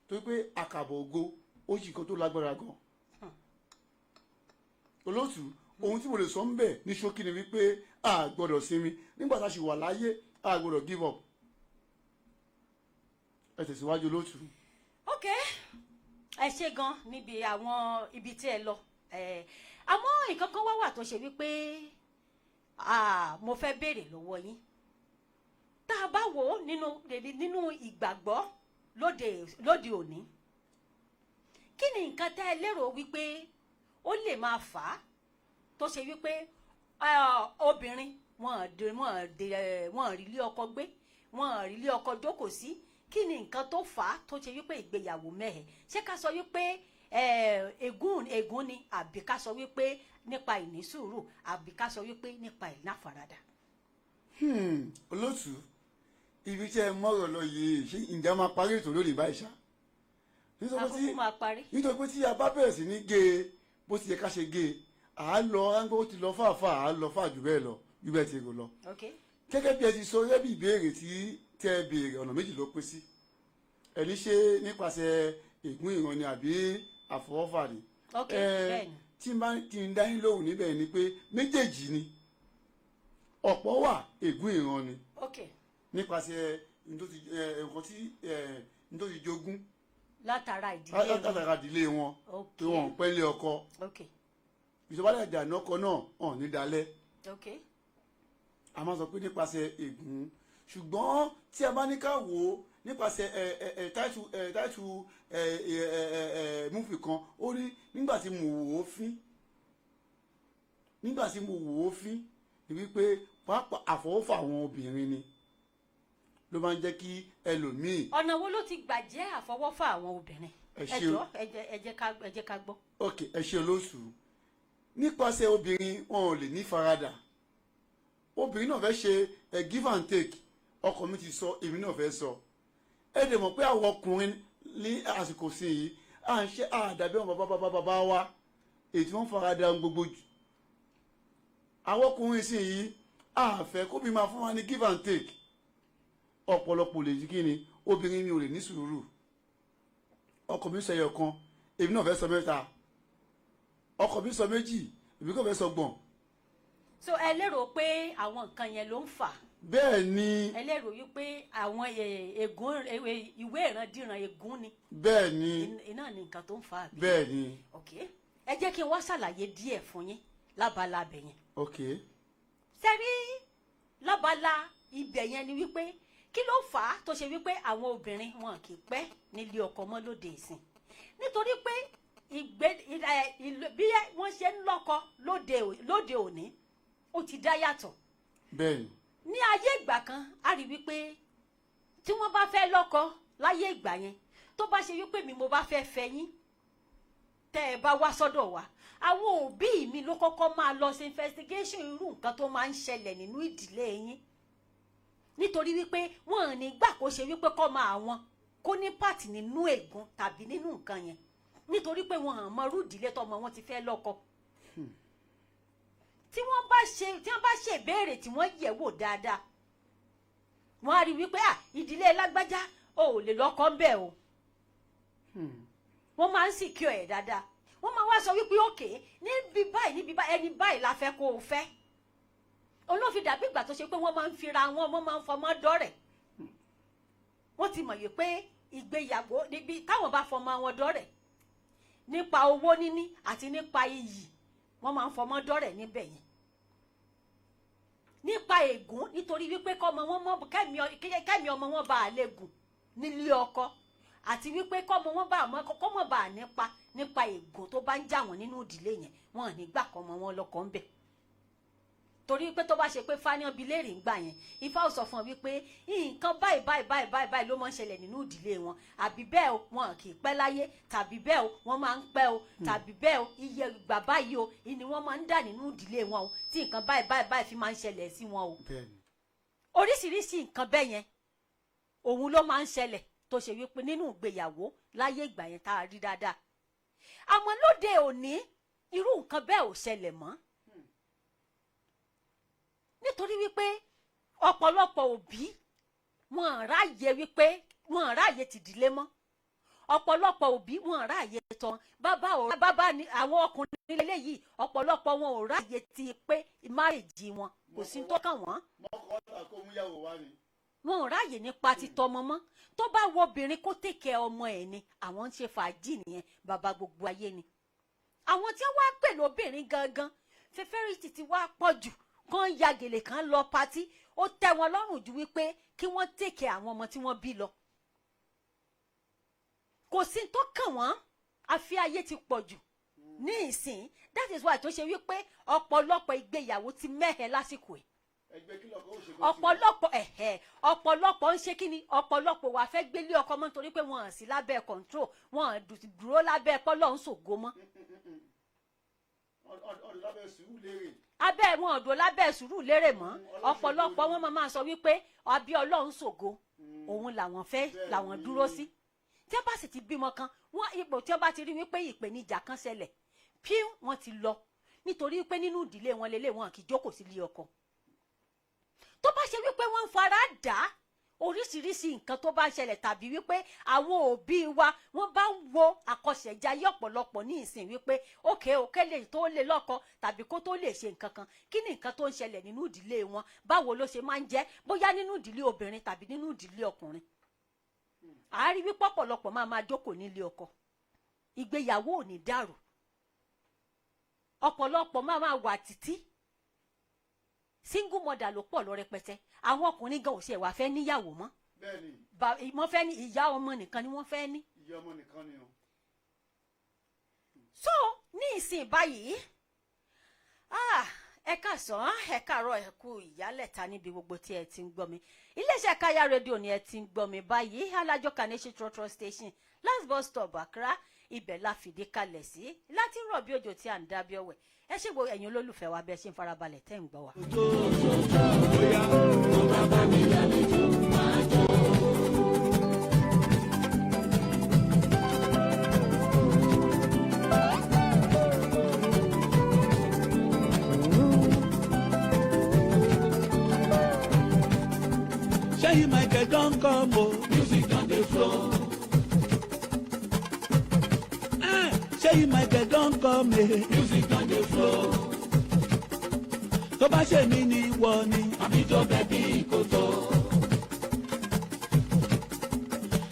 torí pé àkàbọ̀ ògo ó yí nǹkan tó lágbára gan. Olóòtú, ohun tí mo lè sọ ń bẹ̀ ní ṣókí ni wípé a gbọ́dọ̀ sinmi nígbà tá a ṣì wà láyé, a gbọ́dọ̀ give up. Ẹ tẹ̀síwájú, olóòtú. Ok, ẹ ṣe gan níbi àwọn ibi tí ẹ lọ. Àmọ́ nǹkan kan wá wà tó ṣe wípé mo fẹ́ béèrè lọ́wọ́ yín. Tá a bá wò ó nínú ìgbàgbọ́ lóde òní, kí ni nǹkan tẹ́ ẹ lérò wípé ó lè máa fà á tó ṣe wípé obìnrin wọn rí ilé ọkọ gbé, wọn rí ilé ọkọ jókòó sí? Kí ni nǹkan tó fà á tó ṣe wípé ìgbéyàwó mẹ́hẹ̀? Ṣé ká sọ wípé ègún ni, àbí ká sọ wípé nípa ìnísùúrù, àbí ká sọ wípé nípa ìnáfaradà? Olóòtú, ibi tí ẹ mọ̀rọ̀ lọ yìí, ṣé ǹjẹ́ máa parí ètò lónìí báyìí ṣá? Àkókò máa parí. Nítorí pé tí a bá bẹ̀rẹ̀ sí ní gé e bó ti yẹ ká ṣe gé e, à á lọ ráńgbó, ó ti lọ fàáfàá, à á lọ fàá jù bẹ́ẹ̀ lọ, jù bẹ́ẹ̀ ti rò lọ. Gẹ́gẹ́ bí ẹ ti sọ, gẹ́gẹ́ bí ìbéèrè tí tẹ́ ẹ béèrè, ọ̀nà méjì ló pín sí. Ẹni ṣe nípasẹ̀ ègún ìran ni àbí àfọwọ́fà ni? Bẹ́ẹ̀ni. Tí n bá ti ń dá yín lóhùn níbẹ̀ ni pé méjèèjì ni. Ọ̀pọ̀ wà, ègún ìran ni, nípasẹ̀ nǹkan tí n tó ti jogún Látara ìdílé wọn. Látara ìdílé wọn, pé wọn ò pẹ́ lé ọkọ. Ìjọba lè dànù ọkọ náà hàn ní dalẹ̀. A máa sọ pé nípasẹ̀ ègún, ṣùgbọ́n tí a bá ní ká wò ó nípasẹ̀ ẹ ẹ ẹ táìtù ẹ táìtù ẹ ẹ ẹ ẹ movie kan, ó ní nígbà tí mo wò ó fín, nígbà tí mo wò ó fín ni wípé pàápàá àfọwọ́fà àwọn obìnrin ni. ló máa ń jẹ́ kí ẹlòmíì. Ọ̀nà wo ló ti gbà jẹ́ àfọwọ́fà àwọn obìnrin? Ẹ Ẹ ṣé. jọ̀ọ́, ẹ jẹ́ ká gbọ́. Ok, ẹ ṣe olóṣù. Nípasẹ̀ obìnrin, wọn ò lè ní faradà. Obìnrin náà fẹ́ ṣe ẹ give and take. Ọkọ mi ti sọ, èmi náà fẹ́ sọ. Ẹ dẹ̀ mọ̀ pé àwọn ọkùnrin ní àsìkò sí yìí, à ń ṣe àdàbí àwọn bàbá bàbá bàbá wa èyí tí wọ́n farada ohun gbogbo jù. Àwọn ọkùnrin sí yìí, àfẹ́ kóbi máa fún wa ní give and take. Ọ̀pọ̀lọpọ̀ lè yí kí ni obìnrin mi ò lè ní sùúrù. Ọkọ mi sọ ẹyọ kan, èmi náà fẹ́ sọ mẹ́ta. Ọkọ mi sọ méjì, èmi kò fẹ́ sọ gbọ̀n. So ẹ lérò pé àwọn nǹkan yẹn ló ń fà? Bẹ́ẹ̀ ni. Ẹ lérò wípé àwọn ègún, ìwé ìrandíran ègún ni? Bẹ́ẹ̀ ni. Iná ni nǹkan tó ń fà á bí? Bẹ́ẹ̀ ni. Ok, ẹ jẹ́ kí n wá ṣàlàyé díẹ̀ fún yín lábala abẹ yẹn. Ok. Sẹ́rí, lábala ibẹ̀ yẹn ni wípé kí ló fà á tó ṣe wípé àwọn obìnrin wọn kì í pẹ́ nílé ọkọ mọ́ lóde ìsìn? Nítorí pé ìgbé bí wọ́n ṣe ń lọ́kọ lóde òní, ó ti dá yàtọ̀. Bẹ́ẹ̀ ni. Ní ayé ìgbà kan, a rí wípé tí wọ́n bá fẹ́ lọ́kọ láyé ìgbà yẹn, tó bá ṣe wípé mi mo bá fẹ́ fẹ́ yín, tẹ́ ẹ bá wá sọ́dọ̀ wa, àwọn òbí mi ló kọ́kọ́ máa lọ sí investigation irú nǹkan tó máa ń ṣẹlẹ̀ nínú ìdílé yín, nítorí wípé wọn ò ní gbà kó ṣe wípé kọ́ máa wọn kó ní part nínú ègún tàbí nínú nǹkan yẹn, nítorí pé wọn ò mọ irú ìdílé tọmọ wọn ti fẹ́ lọ́kọ. Tí wọ́n bá ṣe ìbéèrè tí wọ́n yẹ̀ wò dáadáa, wọ́n á rí wípé, à, ìdílé lágbájá, o ò lè lọ́kọ ń bẹ̀ o. Wọ́n máa ń secure ẹ̀ dáadáa. Wọ́n máa wá sọ wípé, okay, níbi báyìí, níbi báyìí, ẹni báyìí la fẹ́ kó o fẹ́. Olófin dàbí ìgbà tó ṣe pé wọ́n máa ń fira wọn, wọ́n máa ń fọmọ dọ́rẹ̀. Wọ́n ti mọ̀ yìí pé ìgbéyàwó níbi táwọn bá fọmọ wọn dọ́rẹ̀, nípa owó níní àti nípa iyì, wọ́n máa ń fọmọ dọ́rẹ̀ níbẹ̀ yẹn, nípa ègún, nítorí wípé kọ́mọ wọn mọ kẹ́mi ọmọ wọn bá a lè gùn nílé ọkọ, àti wípé kọ́mọ wọn bá àmọ́ kọ́mọ bá a nípa ègún tó bá ń jà wọ́n nínú ìdílé yẹn, wọn ò ní gbà kọ́mọ wọn lọ́kọ ńbẹ̀. Torí pé tó bá ṣe pé fáníàn bíi léèrè ń gbà yẹn, Ifá ò sọ fún ọ wípé nǹkan báyìí báyìí báyìí báyìí báyìí ló máa ń ṣẹlẹ̀ nínú ìdílé wọn, àbí bẹ́ẹ̀ o, wọn kì í pẹ́ láyé, tàbí bẹ́ẹ̀ o, wọ́n máa ń pẹ́ o, tàbí bẹ́ẹ̀ o, iye ìgbà báyìí o ìní wọ́n máa ń dà nínú ìdílé wọn o, tí nǹkan báyìí báyìí báyìí fi máa ń ṣẹlẹ̀ sí wọn o. Oríṣiríṣi nǹkan bẹ́ẹ̀ yẹn òun ló máa ń ṣẹlẹ̀ tó ṣe wípé nínú ìgbéyàwó láyé ìgbà yẹn tá a rí dáadáa. Àmọ́ lóde òní, irú nǹkan bẹ́ẹ̀ ò ṣẹlẹ̀ mọ́, nítorí wípé ọ̀pọ̀lọpọ̀ òbí wọn ráàyè, wípé wọn ráàyè tìdílé mọ́. Ọ̀pọ̀lọpọ̀ òbí wọn ráàyè tọ́ bàbá ò bàbá ni àwọn ọkùnrin lélẹ́yìí. Ọ̀pọ̀lọpọ̀ wọn ò ráàyè ti pé marriage wọn, kò sí tó kàn wọ́n. Mọ́kọ́ kó mú yàwó wá ni. Wọn ò ráàyè nípa títọ́ ọmọ mọ́. Tó bá wo obìnrin kó take care ọmọ ẹ̀ ni, àwọn ń ṣe fàájì nìyẹn, bàbá gbogbo ayé ni. Àwọn tí wọ́n á pè lóbìnrin gangan, fẹ́fẹ́rìtì ti wá pọ̀ jù, kàn ya gèlè, kan lọ party, ó tẹ́ wọn lọ́rùn ju wípé kí wọ́n take care àwọn ọmọ tí wọ́n bí lọ. Kò sí tó kàn wọ́n, àfi ayé ti pọ̀ jù ní ìsìn. That is why tó ṣe wípé ọ̀pọ̀lọpọ̀ ìgbéyàwó ti mẹ́hẹ̀ lásìkò ẹ̀. Ẹgbẹ́ kí lọ́kọ́ ó ṣe kó sí. Ọ̀pọ̀lọpọ̀ ẹ̀hẹ̀, ọ̀pọ̀lọpọ̀ ń ṣe kí ni, ọ̀pọ̀lọpọ̀ wà fẹ́ gbélé ọkọ mọ́, nítorí pé wọ́n sí lábẹ́ control, wọ́n dúró lábẹ́ pọ́lọ́ ń ṣògo mọ́. Ọdún lábẹ́ sùúrù lérè. Abẹ́ wọn ọ̀dọ́ lábẹ́ sùúrù lérè mọ́. Ọ̀pọ̀lọpọ̀ wọn máa sọ wípé àbí Ọlọ́run ṣògo òun làwọn fẹ́ làwọn dúró sí. Tí wọ́n bá sì ti bímọ kan, wọ́n ipò tí wọ́n bá ti rí wípé ìpèníjà kan ṣẹlẹ̀ pí, wọ́n ti lọ, nítorí pé nínú ìdílé wọn lélẹ̀, wọn kì í jókòó sílé ọkọ. Tó bá ṣe wípé wọ́n ń fara dà á oríṣiríṣi nǹkan tó bá ń ṣẹlẹ̀, tàbí wípé àwọn òbí wa wọ́n bá ń wo àkọsẹ̀jayé ọ̀pọ̀lọpọ̀ ní ìsìn wípé òkè òkè lè tó lè lọ́kọ tàbí kó tó lè ṣe nǹkan kan, kí ni nǹkan tó ń ṣẹlẹ̀ nínú ìdílé wọn, báwo ló ṣe máa ń jẹ́, bóyá nínú ìdílé obìnrin tàbí nínú ìdílé ọkùnrin, àárí wípé ọ̀pọ̀lọpọ̀ máa máa jókòó nílé ọkọ, ìgbéyàwó ò ní dàrú. Ọ̀pọ̀lọpọ̀ máa máa wà títí single mother ló pọ̀ lọ rẹpẹtẹ. Àwọn ọkùnrin gan ò ṣe wà fẹ́ níyàwó mọ́. Wọ́n fẹ́ ní ìyá ọmọ nìkan ni wọ́n fẹ́ ní. Ìyá ọmọ nìkan ni o. So ní ìsìn báyìí, ah, Ẹ káàsán, ẹ káàárọ̀, ẹ kú ìyálẹ̀ta níbi gbogbo tí ẹ ti ń gbọ́ mi. Iléeṣẹ́ Káyà Rédíò ni ẹ ti ń gbọ́ mi báyìí, Alájọ Kaneshie Trotro Station, last bus stop, Accra. Ibẹ̀ la fìdí kalẹ̀ sí láti rọ̀ bí òjò tí à ń dábí ọ̀wẹ̀. Ẹ ṣe gbogbo ẹ̀yin olólùfẹ́ wa bí ẹ ṣe ń farabalẹ̀ tẹ́ ń gbọ́ wa. Bóyá tó bá bá mi lálejò, máa jó. Ṣẹ́yìn Michael don come o. Music don dey flow. Ah, Ṣẹ́yìn Michael don come e. Music don dey flow. Tó bá ṣe mí ni wọ ni. Àbíjọ bẹ̀bí kòtò.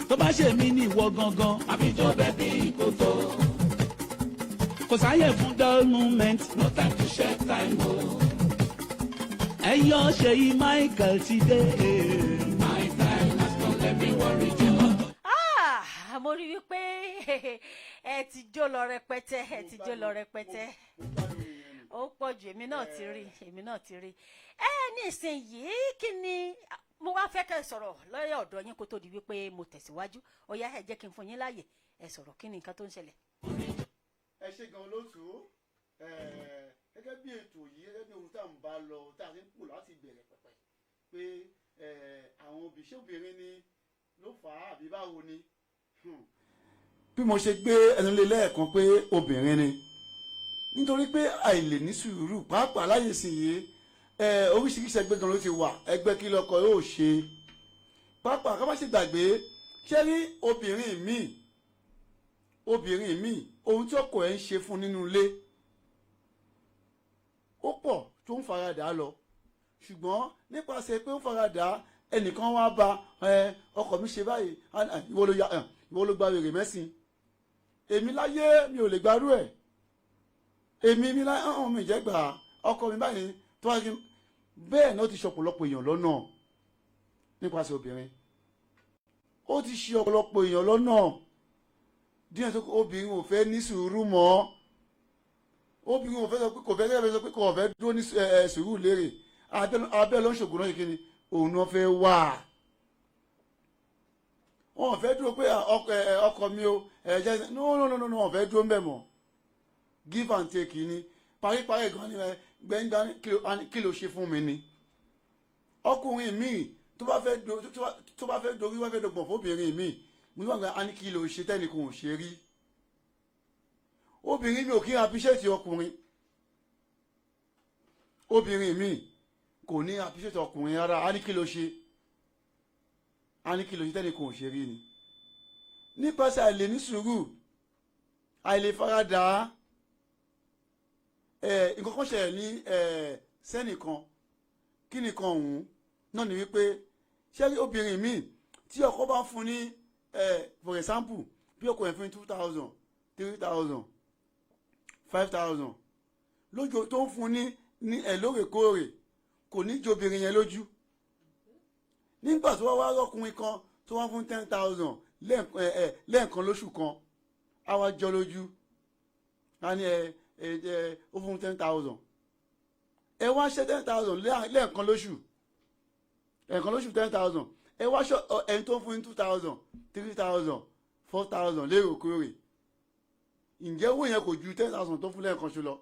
Tó bá ṣe mí ni ìwọ gangan. Àbíjọ bẹ̀bí kòtò. Kò sáyè fún dull moment. No time to check time o. Ẹyọ Ṣèyí Michael ti dé. My time has come, everyone rejoice. Ah, mo rí wípé ẹ ti jó lọ rẹpẹtẹ, ẹ ti jó lọ rẹpẹtẹ. Mo gbádùn ìyẹn ni. Ó pọ̀ jù. Èmi náà ti rí, èmi náà ti rí ẹ. Ní ìsinyìí, kí ni mo wá fẹ́ kẹ́ ẹ sọ̀rọ̀ lọ́yọ̀ ọ̀dọ̀ yín kó tó di wípé mo tẹ̀síwájú? Ó yá, ẹ jẹ́ kí n fún yín láàyè, ẹ sọ̀rọ̀. Kí ni nǹkan tó ń ṣẹlẹ̀? Ẹ ṣe gan, olóòtú. Gẹ́gẹ́ bí ètò yìí, gẹ́gẹ́ bí ohun tá à ń bá lọ, tá a ti ń pò láti bẹ̀rẹ̀ pẹ̀pẹ̀ pé àwọn òbí, ṣé obìnrin ni ló fà á àbí báwo ni? Bí mo ṣe gbé ẹnu lé lẹ́ẹ̀kan pé obìnrin ni, nítorí pé àìlè ní sùúrù, pàápàá láyè sí yìí, oríṣiríṣi ẹgbẹ́ gan ló ti wà. Ẹgbẹ́ kí lọ́kọ yóò ṣe, pàápàá ká má ṣe gbàgbé. Ṣé rí obìnrin míì, obìnrin míì, ohun tí ọkọ ẹ̀ ń ṣe fún nínú ilé ó pọ̀ tó ń faradà lọ, ṣùgbọ́n nípasẹ̀ pé ó faradà, ẹnìkan wá bá ẹ, ọkọ mi ṣe báyìí, ìwọ ló ya, ìwọ ló gba wèrè mẹ́sìn. Èmi láyé mi ò lè gbarú ẹ̀. Èmi mi láyé ọ̀hún mi jẹ́ gbà ọkọ mi báyìí tó wá kí bẹ́ẹ̀ náà. Ó ti ṣe ọ̀pọ̀lọpọ̀ èèyàn lọ́nà nípasẹ̀ obìnrin. Ó ti ṣe ọ̀pọ̀lọpọ̀ èèyàn lọ́nà díẹ̀ tó. Obìnrin ò fẹ́ ní sùúrù mọ́. Obìnrin ò fẹ́ sọ pé kò fẹ́ kẹ́ sọ pé kò fẹ́ dúró ní sùúrù lérè. Abẹ́ ló ń ṣògùn náà, ṣe kí ni òun náà fẹ́ wà. Wọn ò fẹ́ dúró pé ọkọ mi o, ẹ jẹ́. No, no, no, no, wọn ò fẹ́ dúró ń bẹ̀ mọ́. Give and take ni. Paríparí gan ni ẹ gbẹ̀ngbà, kí ló ṣe fún mi ni. Ọkùnrin míì tó bá fẹ́ dorí, wá fẹ́ dọgbọ̀n fóbìnrin míì, mo ní wọn gbà á ní kí ló ṣe tẹ́nìkan ò ṣe rí. Obìnrin mi ò kí ń appreciate ọkùnrin. Obìnrin mi kò ní appreciate ọkùnrin rárá. Á ní kí ló ṣe, á ní kí ló ṣe tẹ́nìkan ò ṣe rí ni. Nípasẹ̀ àìlè ní sùúrù, àìlè faradà ẹ, nǹkan kan ṣẹlẹ̀ ní ẹ sẹ́nìkan. Kí nìkan ọ̀hún náà ni wípé, ṣé rí obìnrin míì tí ọkọ bá fún ní ẹ, for example, bí ọkọ yẹn fún ní 2,000, 3,000, 5,000 lójó tó ń fún ní ẹ lóòrèkóòrè, kò ní jọ obìnrin yẹn lójú. Nígbà tó wá wá rọ́kùnrin kan tó wá fún 10,000 lẹ́ẹ̀kan lóṣù kan, á wá jọ lójú. Á ní ẹ ẹ ẹ ó fún 10,000. Ẹ wá ṣe 10,000 lẹ́ẹ̀kan lóṣù, ẹ̀ẹ̀kan lóṣù 10,000. Ẹ wá ṣọ ẹni tó ń fún ní 2,000, 3,000, 4,000 léròkóòrè, ǹjẹ́ owó yẹn kò ju 10,000 tó fún lẹ́ẹ̀kan ṣo lọ?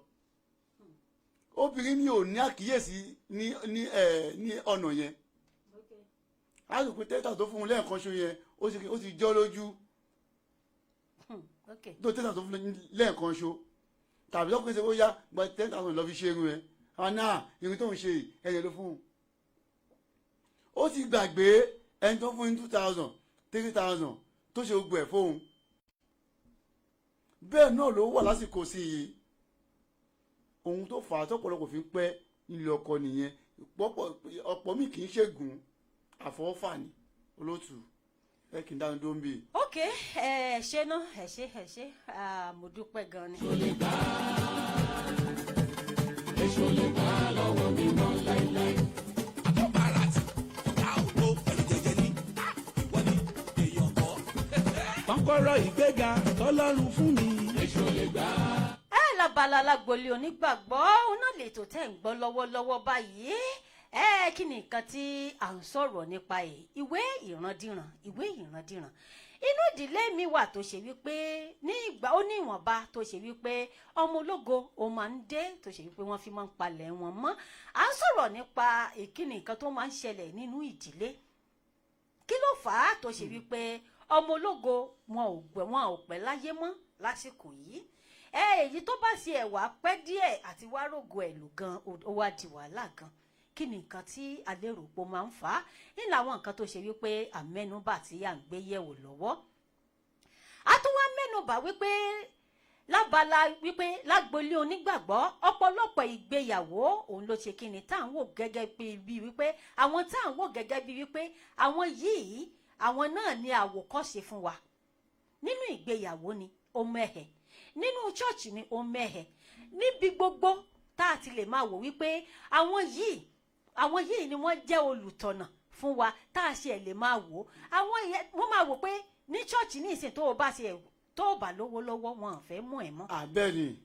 Obìnrin mi ò ní àkíyèsí ní ọ̀nà yẹn. Á rò pé 10,000 tó fún un lẹ́ẹ̀kan ṣo yẹn, ó ti jọ́ lójú. Tó 10,000 tó fún un lẹ́ẹ̀kan ṣo, tàbí lọ́kùnrin ṣe bóyá gba 10,000 lọ́ fi ṣe irun ẹ̀, àwọn náà irun tó ń ṣe yìí, ẹ̀yẹ ló fún un. Ó ti gbàgbé ẹni tó fún ní 2,000, 3,000 tó ṣe gbogbo ẹ̀ fóun. Bẹ́ẹ̀ náà ló wà lásìkò sí i. Ohun tó fà á tọ́pọ̀lọpọ̀ fi ń pẹ́ nílé ọkọ nìyẹn. Ọ̀pọ̀ mi kì í ṣègùn, àfọwọ́fà ni. Olóòtú, ẹ kì í dánu dó ń bì. Ok, ẹ ṣe ná, ẹ ṣe, ẹ ṣe. Ah, mo dúpẹ́ gan ni. Èṣù lè gbà lọ́wọ́ mi mọ́ láíláí. Àtọ́bàrà tí ọ̀gá ògbó pẹ̀lú jẹjẹ ní ìwọ ni èèyàn kọ́. Kọ́kọ́rọ́ ìgbéga tọ́lọ́run fún mi. Èṣù lè gbà. Ẹ Lábala lágbolé onígbàgbọ́, òun náà lè tó tẹ̀ ń gbọ́ lọ́wọ́lọ́wọ́ báyìí. Ẹ kí ni nǹkan tí à ń sọ̀rọ̀ nípa ẹ̀? Ìwé ìrandíran, ìwé ìrandíran. Inú ìdílé mi wà tó ṣe wípé ní ìgbà ó ní ìwọ̀nba tó ṣe wípé ọmọ ológo ó máa ń dé, tó ṣe wípé wọ́n fi máa ń palẹ̀ wọn mọ́. À ń sọ̀rọ̀ nípa ìkíni nǹkan tó máa ń ṣẹlẹ̀ nínú ìdílé. Kí ló fà á tó ṣe wípé ọmọ ológo wọn ò gbẹ, wọn ò pẹ́ láyé mọ́ lásìkò yìí? Ẹ èyí tó bá ṣe ẹ̀wà pẹ́ díẹ̀ àti wá rògo ẹ̀ lò gan, ó wá di wàhálà gan. Kí ni nǹkan tí alérò pé ó máa ń fà á nínú àwọn nǹkan tó ṣe wípé àmẹ́nubà tí à ń gbé yẹ̀wò lọ́wọ́? A tún wá mẹ́nubà wípé lábala wípé lágbolé onígbàgbọ́, ọ̀pọ̀lọpọ̀ ìgbéyàwó òun ló ṣe kí ni tá à ń wò gẹ́gẹ́ bí wípé àwọn tá à ń wò gẹ́gẹ́ bí wípé àwọn yìí, àwọn náà ni àwòkọ́ṣe fún wa nínú ìgbéyàwó ni ó mẹ́hẹ̀, nínú church ni ó mẹ́hẹ̀, níbi gbogbo tá a ti lè máa wò wípé àwọn yìí ni wọ́n jẹ́ olùtọ̀nà fún wa, tá a ṣe lè máa wò àwọn yẹn. Wọ́n máa wò pé ní church ní ìsìn, tó o bá ṣe tó o bá lówó lọ́wọ́, wọn ò fẹ́ mú ẹ̀ mọ́. Àbẹ́ni.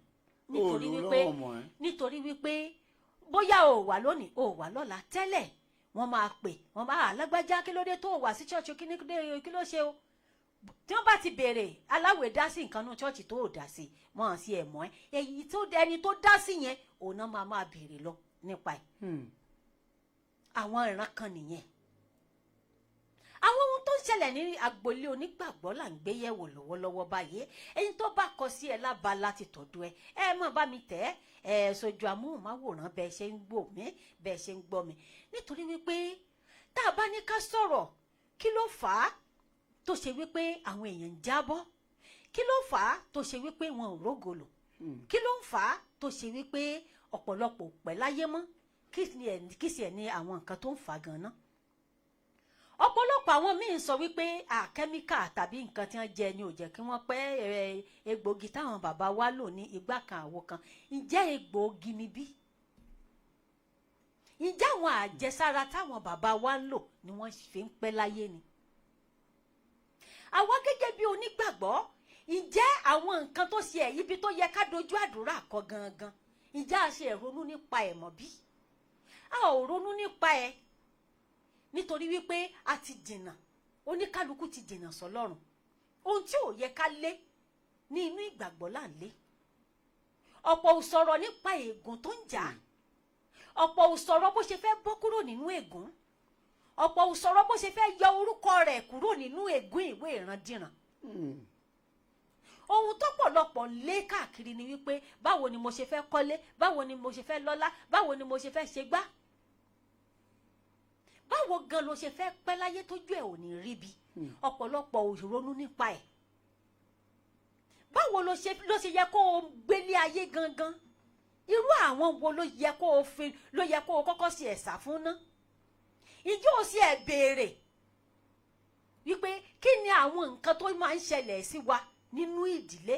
Nítorí wípé lọ́wọ́ mọ̀ ẹ́. Nítorí wípé bóyá o wà lónìí, o wà lọ́la, tẹ́lẹ̀ wọ́n máa pè wọ́n máa alágbájá, kí ló dé tó o wà sí church? Kí ni kí ló ṣe o? Tí wọ́n bá ti béèrè aláwẹ̀ dá sí nǹkan nú church tó o dá sí, wọ́n á sí ẹ̀ mọ́ ẹ. Èyí tó ẹni tó dá sí yẹn, òun náà máa máa béèrè lọ nípa ẹ̀. Àwọn ìran kan nìyẹn. Àwọn ohun tó ń ṣẹlẹ̀ ní agboolé onígbàgbọ́ là ń gbé yẹ̀wò lọ́wọ́lọ́wọ́ báyìí. Ẹni tó bá kọ sí ẹ lábala ti tọ̀dọ̀ ẹ, ẹ mọ̀ bá mi tẹ̀ ẹ sójú amóhùnmáwòrán bẹ́ẹ̀ ṣe ń gbọ́ mí, bẹ́ẹ̀ ṣe ń gbọ́ mi. Nítorí wípé tá a bá ní ká sọ̀rọ̀, kí ló fà á tó ṣe wípé àwọn èèyàn ń jábọ́? Kí ló fà á tó ṣe wípé wọn ò rógolo? Kí ló ń fà á tó ṣe wípé ọ̀pọ̀lọpọ̀ ò pẹ́ láyé mọ́? Kí sì ẹ̀ ní àwọn nǹkan tó ń fà á gan-an? Ọ̀pọ̀lọpọ̀ àwọn míín sọ wípé chemical tàbí nǹkan tí wọ́n jẹ ni ò jẹ́ kí wọ́n pẹ́. Egbògi táwọn bàbá wa lò ní igbá kan, àwo kan, ǹjẹ́ egbògi ni bí? Ǹjẹ́ àwọn àjẹsára táwọn bàbá wa ń lò ni wọ́n fi ń pẹ́ láyé ni? Àwa gẹ́gẹ́ bí onígbàgbọ́, ǹjẹ́ àwọn nǹkan tó ṣe ẹ̀ ibi tó yẹ ká dojú àdúrà kọ gangan, ǹjẹ́ a ṣe ronú nípa ẹ̀ mọ́ bí? A ò ronú nípa ẹ̀, nítorí wípé a ti jìnnà, oníkálukú ti jìnnà sọ́lọ́run. Ohun tí ò yẹ ká lé ní inú ìgbàgbọ́ là ń lé. Ọ̀pọ̀ ò sọ̀rọ̀ nípa ègún tó ń jà á, ọ̀pọ̀ ò sọ̀rọ̀ bó ṣe fẹ́ bọ́ kúrò nínú ègún, ọ̀pọ̀ ò sọ̀rọ̀ bó ṣe fẹ́ yọ orúkọ rẹ̀ kúrò nínú ègún ìwé ìrandíran. Ohun tó pọ̀lọpọ̀ ń lé káàkiri ni wípé báwo ni mo ṣe fẹ́ kọ́lé, báwo ni mo ṣe fẹ́ lọ́lá, báwo ni mo ṣe fẹ́ ṣe gbá, báwo gan ló ṣe fẹ́ pẹ́ láyé tójú ẹ̀ ò ní ríbi. Ọ̀pọ̀lọpọ̀ ò ronú nípa ẹ̀. Báwo ló ṣe yẹ kó o gbélé ayé gangan? Irú àwọn wo ló yẹ kó o fi ló yẹ kó o kọ́kọ́ ṣe ẹ̀sà fún ná? Ìjọ ò sí ẹ̀ béèrè wípé kí ni àwọn nǹkan tó máa ń ṣẹlẹ̀ sí wa nínú ìdílé,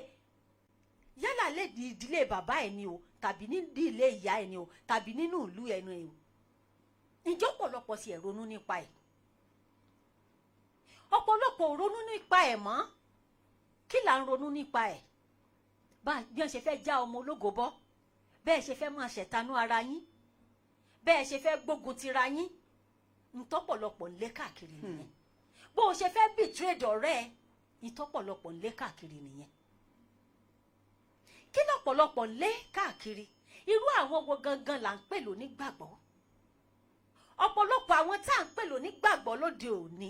yálà lè di ìdílé bàbá ẹ̀ ni o, tàbí ní ìdílé ìyá ẹ̀ ni o, tàbí nínú ìlú ẹ̀ ni o? Ìjọ pọ̀lọpọ̀ sí ẹ̀ ronú nípa ẹ̀? Ọ̀pọ̀lọpọ̀ ò ronú nípa ẹ̀ mọ́. Kí là ń ronú nípa ẹ̀? Bá bí wọ́n ṣe fẹ́ já ọmọ ológo bọ́, bẹ́ẹ̀ ṣe fẹ́ máa ṣẹ̀tanú ara yín, bẹ́ẹ̀ ṣe fẹ́ gbógun tira yín, ntọ́pọ̀lọpọ̀ ń lé káàkiri nìyẹn. Bó o ṣe fẹ́ betray ọ̀rẹ́ ẹ, ntọ́pọ̀lọpọ̀ ń lé káàkiri nìyẹn. Kí lọ́pọ̀lọpọ̀ ń lé káàkiri? Irú àwọn wo gangan là ń pè lónígbàgbọ́? Ọ̀pọ̀lọpọ̀ àwọn tá à ń pè lónígbàgbọ́ lóde òní,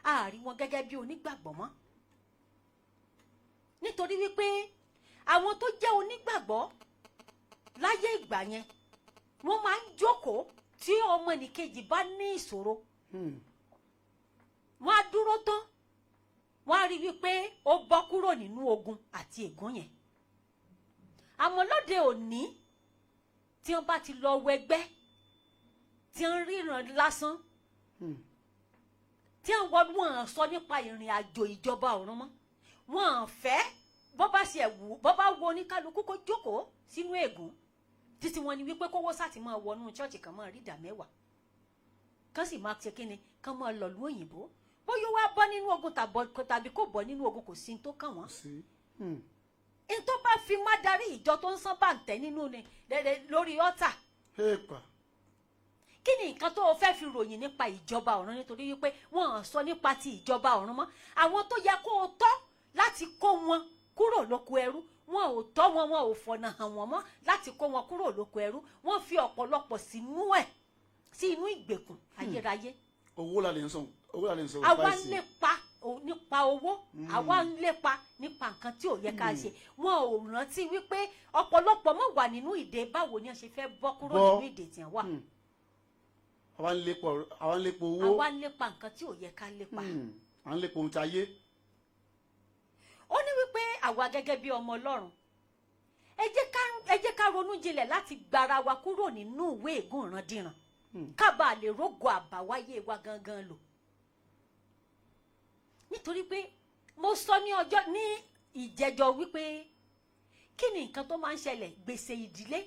a rí wọn gẹ́gẹ́ bí onígbàgbọ́ mọ́, nítorí wípé àwọn tó jẹ́ onígbàgbọ́ láyé ìgbà yẹn, wọ́n máa ń jókòó tí ọmọnìkejì bá ní ìṣòro. Wọ́n á dúró tán, wọ́n á rí wípé ó bọ́ kúrò nínú ogun àti ègún yẹn. Àmọ́ lóde òní, tí wọ́n bá ti lọ wẹgbẹ́, tí wọ́n ríran lásán, tí wọ́n wọ́n sọ nípa ìrìn àjò ìjọba ọ̀run mọ́, wọ́n fẹ́ bọ́ bá ṣe wù, bọ́ bá wo oníkálukú kó jókòó sínú ègún títí. Wọn ni wípé kówó sáti máa wọnú church, kan máa rí ìdá mẹ́wàá, kán sì máa ṣe kíni, kán máa lọ lú òyìnbó. Bóyá wá bọ́ nínú ogun tàbí kò bọ́ nínú ogun, kò sí ní tó kàn wọ́n. Sí. N tó bá fi má darí ìjọ tó ń sán bàǹtẹ́ nínú ni lórí ọ́tà. Èèpà. Kí ni nǹkan tó o fẹ́ fi ròyìn nípa ìjọba ọ̀run? Nítorí wípé wọ́n ò sọ nípa ti ìjọba ọ̀run mọ́. Àwọn tó yẹ kó o tọ́ láti kó wọn kúrò lóko ẹrú, wọn ò tọ́ wọn, wọn ò fọ̀nà hàn wọ́n mọ́ láti kó wọn kúrò lóko ẹrú. Wọ́n fi ọ̀pọ̀lọpọ̀ sínú ẹ̀, sí inú ìgbèkùn ayérayé. Owó la lè ń sọ, owó la lè ń sọ. Àwa ń lépa nípa owó, àwa ń lépa nípa nǹkan tí ò yẹ ká ṣe. Wọn ò rántí wípé ọ̀pọ̀lọpọ̀ mọ̀ wà nínú ìdè. Báwo ni wọ́n ṣe fẹ́ bọ́ kúrò Bọ́. nínú ìdè tí wọ́n wà? Àwa ń lépa, àwa ń lépa owó. Àwa ń lépa nǹkan tí ò yẹ ká lépa. À ń lépa ohun tí ayé. Ó ní wípé àwa gẹ́gẹ́ bí ọmọ Ọlọ́run, ẹ jẹ́ ká ronú jinlẹ̀ láti gbára wa kúrò nínú ìwé ègún ìrandíran, ká bàa lè rógo àbáwáyé wa gangan lò. Nítorí pé mo sọ ní ọjọ́ ní ìjẹjọ wípé kí ni nǹkan tó máa ń ṣẹlẹ̀? Gbèsè ìdílé,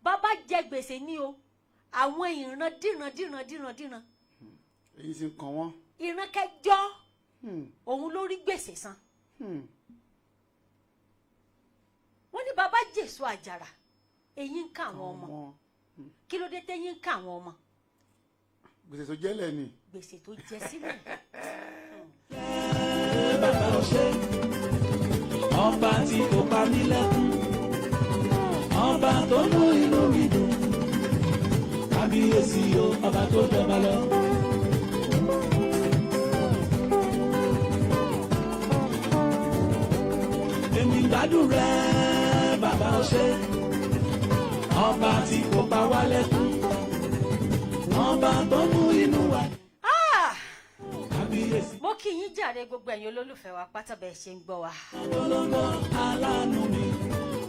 bàbá jẹ gbèsè ní o, àwọn ìran díran díran díran díran. Èyí ti ń kàn wọ́n. Ìran kẹjọ òun ló rí gbèsè san. Wọ́n ní bàbá jèso àjàrà, eyín ń ká àwọn ọmọ. Kí ló dé téyín ń ká àwọn ọmọ? Gbèsè tó jẹ́lẹ̀ ni. Gbèsè tó jẹ sílẹ̀. Bàbá, ò ṣe ọba tí kò pa mí lẹ́kún, ọba tó mú inú mi dùn, kábíyèsí o, ọba tó jọba lọ. Èmi ń gbádùn rẹ, bàbá, ò ṣe ọba tí kò pa wá lẹ́kún, ọba tó mú inú wa Ah! kábíyèsí. Mo kí yín jàre, gbogbo ẹ̀yin olólùfẹ́ wa pátá, bẹ́ẹ̀ ṣe ń gbọ́ wa. Polongo aláàánú mi,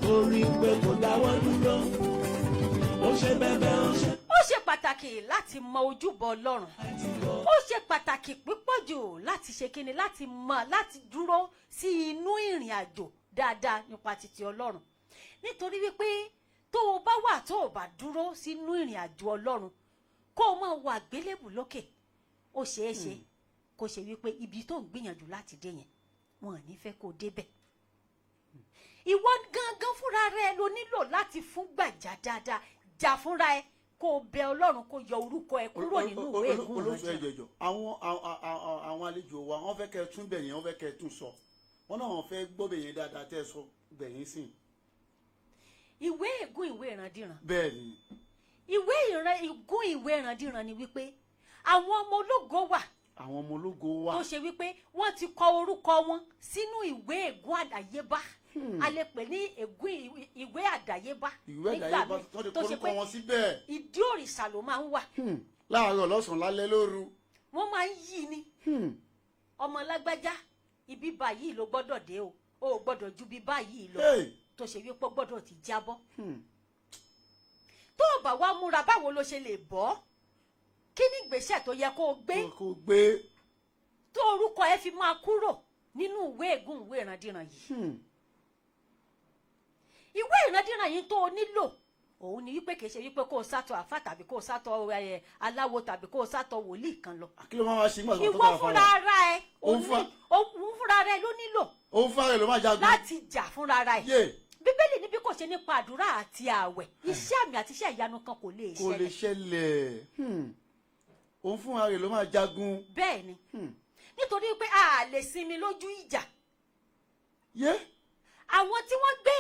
torí pé kò dáwọ́ dúró, ó ṣe bẹ́bẹ́, ó ṣe Ó ṣe pàtàkì láti mọ ojúbọ Ọlọ́run. Ó ṣe pàtàkì púpọ̀ jù láti ṣe kíni? Láti mọ, láti dúró sí inú ìrìn àjò dáadáa nípa títí Ọlọ́run, nítorí wípé tó o bá wà, tó o bá dúró sínú ìrìn àjò Ọlọ́run, kó o máa wọ àgbélébù lókè, ó ṣeé ṣe kó ṣe wípé ibi tó ń gbìyànjú láti dé yẹn, wọn ò ní fẹ́ kó o débẹ̀. Ìwọ gangan fúnra rẹ ló nílò láti fún gbàjà dáadáa, jà fúnra ẹ, kó o bẹ Ọlọ́run kó yọ orúkọ ẹ kúrò nínú ìwé ègún Olóòtú, ìrandíran. Ẹjọ ẹjọ, àwọn àlejò wa, wọ́n fẹ́ kẹ́ ẹ tún bẹ̀yẹn, wọ́n fẹ́ kẹ́ ẹ tún sọ. Wọ́n náà wọ́n fẹ́ gbọ́ bẹ̀yẹn dáadáa tẹ́ ẹ sọ bẹ̀yẹn sìn. Ìwé ègún, ìwé ìrandíran. Bẹ́ẹ̀ ni. Ìwé ìran ègún, ìwé ìrandíran ni wípé àwọn ọmọ ológo wà Àwọn ọmọ ológo wà tó ṣe wípé wọ́n ti kọ orúkọ wọn sínú ìwé ègún àdáyébá. A lè pè ní ègún ìwé àdáyébá Ìwé nígbà àdáyébá míì, tó ti tó ṣe kórúkọ pé wọn síbẹ̀. ìdí òrìṣà ló máa ń wà. Láàárọ̀, lọ́sàn-án, lálẹ́, lóru. Wọ́n máa ń yí ni. Ọmọ lágbájá, ibi báyìí ló gbọ́dọ̀ dé o, o ò gbọ́dọ̀ ju bí báyìí lọ. Hey! Tó ṣe wípé ó gbọ́dọ̀ ti jábọ́. Tó o bá wá múra, báwo ló ṣe lè bọ́? Kí ni ìgbésẹ̀ tó yẹ kó o gbé Kó gbé tó orúkọ ẹ fi máa kúrò nínú ìwé ègún, ìwé ìrandíran yìí? Ìwé ìrandíran yìí tó o nílò òun ni wípé kìí ṣe wípé kó o sátọ àfà tàbí kó o sátọ aláwo tàbí kó o sátọ wòlíì kan lọ. Kí ló máa wá ṣe nígbà tó Ìwọ bá fúnra fara ara ẹ Òun òun fúnra ara ẹ ló nílò Òun fúnra rẹ̀ ló máa jagun. láti jà fúnra ara ẹ. Yé. Bíbélì ní bí kò ṣe nípa àdúrà àti ààwẹ̀, iṣẹ́ àmì àti iṣẹ́ ìyanu kan kò lè Kò lè ṣẹlẹ̀. ṣẹlẹ̀. Òun fúnra rẹ̀ ló máa jagun. Bẹ́ẹ̀ ni, nítorí pé a lè sinmi lójú ìjà. Yé. Àwọn tí wọ́n gbé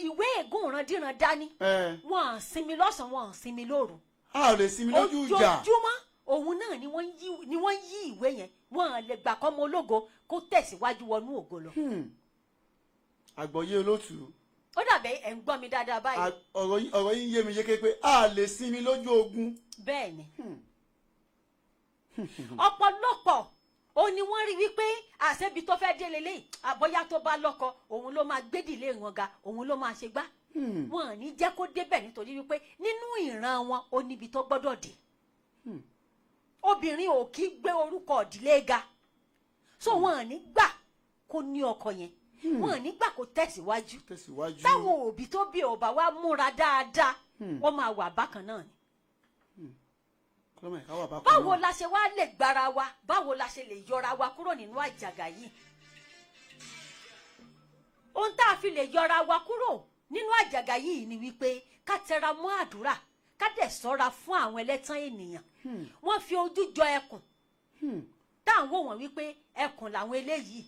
ìwé ègún ìrandíran dání, Ẹ wọ́n à sinmi lọ́sàn-án, wọ́n à sinmi lóru. A ò lè sinmi lójú ìjà. Ojoojúmọ́ òun náà ni wọ́n ń yí ìwé yẹn. Wọ́n à lè gbà kọ́mọ ológo kó tẹ̀síwájú wọnú ògo lọ. Àgbọ̀yé, olóòtú. Ó dàbẹ̀ ẹ̀ ń gbọ́ mi dáadáa báyìí. Ọ̀rọ̀ yín yé mi yéké pé a lè sinmi lójú ogun. Bẹ́ẹ̀ ni, ọ̀pọ̀lọpọ̀ ó ní wọ́n rí wípé àṣebi tó fẹ́ dé lélẹ́yìí, àbọ̀yá tó bá lọ́kọ, òun ló máa gbédìlé wọn ga, òun ló máa ṣe gbá. Wọn ò ní jẹ́ kó débẹ̀, nítorí wípé nínú ìran wọn, ó níbi tó gbọ́dọ̀ dé. Obìnrin ò kí gbé orúkọ ìdílé ga, so wọn ò ní gbà kó ní ọkọ yẹn, wọn ò ní gbà kó tẹ̀síwájú. Tẹ̀síwájú. Táwọn òbí tó bí ọba wa múra dáadáa, wọ́n máa wà bákan náà ni. Kọ́lọ́mọ̀ ẹ̀ka wà bákan Báwo náà. la ṣe wá lè gbára wa? Báwo la ṣe lè yọra wa kúrò nínú àjàgà yìí? Ohun tá a fi lè yọra wa kúrò nínú àjàgà yìí ni wípé ká tẹra mọ́ àdúrà, ká dẹ̀ ṣọ́ra fún àwọn ẹlẹ́tàn ènìyàn. Wọ́n fi ojú jọ ẹkùn tá à ń wò wọ́n wípé ẹkùn làwọn eléyìí,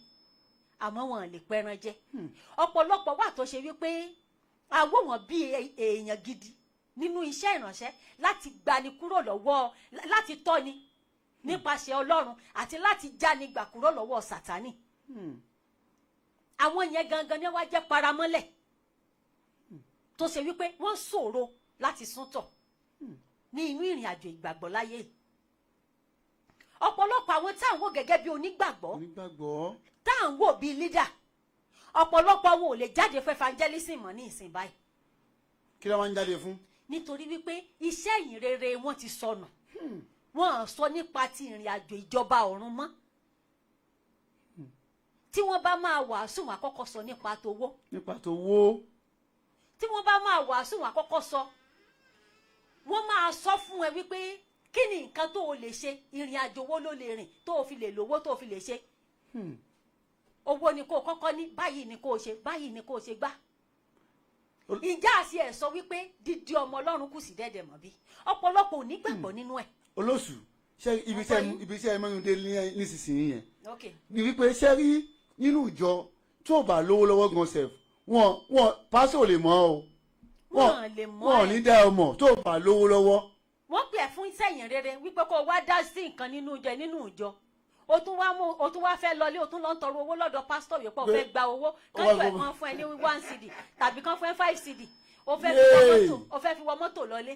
àmọ́ wọn lè pẹran jẹ. Ọ̀pọ̀lọpọ̀ wà tó ṣe wípé à ń wò wọ́n bí èèyàn gidi nínú iṣẹ́ ìránṣẹ́ láti gbani kúrò lọ́wọ́, láti tọ́ni nípasẹ̀ Ọlọ́run àti láti jáni gbà kúrò lọ́wọ́ Sátánì. Àwọn yẹn gangan ni wọ́n jẹ́ paramọ́lẹ̀ tó ṣe wípé wọ́n ṣòro láti súntọ̀ ní inú ìrìn àjò ìgbàgbọ́ láyé yìí. Ọ̀pọ̀lọpọ̀ àwọn tá à ń wò gẹ́gẹ́ bí onígbàgbọ́, Onígbàgbọ́, tá à ń wò bí leader, ọ̀pọ̀lọpọ̀ wọn ò lè jáde fún evangelism mọ́ ní ìsìn báyìí. Kí ló máa ń jáde fún? Nítorí wípé iṣẹ́ ìyìn rere wọn ti sọnù. Wọn à sọ nípa ti ìrìn àjò ìjọba ọ̀run mọ́. Tí wọ́n bá máa wàásù, wọn àkọ́kọ́ sọ nípa tówó. Nípa tó wó. Tí wọ́n bá máa wàásù, wọn àkọ́kọ́ sọ, wọ́n máa sọ fún ẹ wípé kí ni nǹkan tó o lè ṣe, ìrìn àjò wo ló lè rìn tó o fi lè lówó, tó o fi lè ṣe owó ni kó o kọ́kọ́ ní báyìí, ni kó o ṣe báyìí, ni kó o ṣe gbá. Ìjà àti ẹ̀ sọ wípé dídí ọmọ Ọlọ́run kù sí dẹ́dẹ̀ mọ́ bí ọ̀pọ̀lọpọ̀ ò ní gbàgbọ́ nínú ẹ̀. Olóṣù, ṣé ibi iṣẹ́, ibi iṣẹ́ mẹ́rin dé nísinsìnyí yẹn ni wípé ṣé rí nínú ìjọ, tó o bá lówó lọ́wọ́ gan sef, wọn pásọ̀ ò lè mọ̀ ọ́ o. Wọn lè mọ̀. Wọn ò ẹ́. ní dá ẹ mọ̀ tó o bá lówó lọ́wọ́. Wọ́n pè ẹ́ fún iṣẹ́ ìyìn rere wípé kó o wá dá sí nǹkan nínú ìjọ, o tún wá mú, o tún wá fẹ́ lọlé, o tún lọ ń tọrọ owó lọ́dọ̀ pásítọ̀ wípé o fẹ́ gba owó kán jọ ẹ̀, kan fún ẹ ní 1 cedi tàbí kan fún ẹ 5 cedi, o fẹ́ fi wọ mọ́tò, o fẹ́ fi wọ mọ́tò lọlé.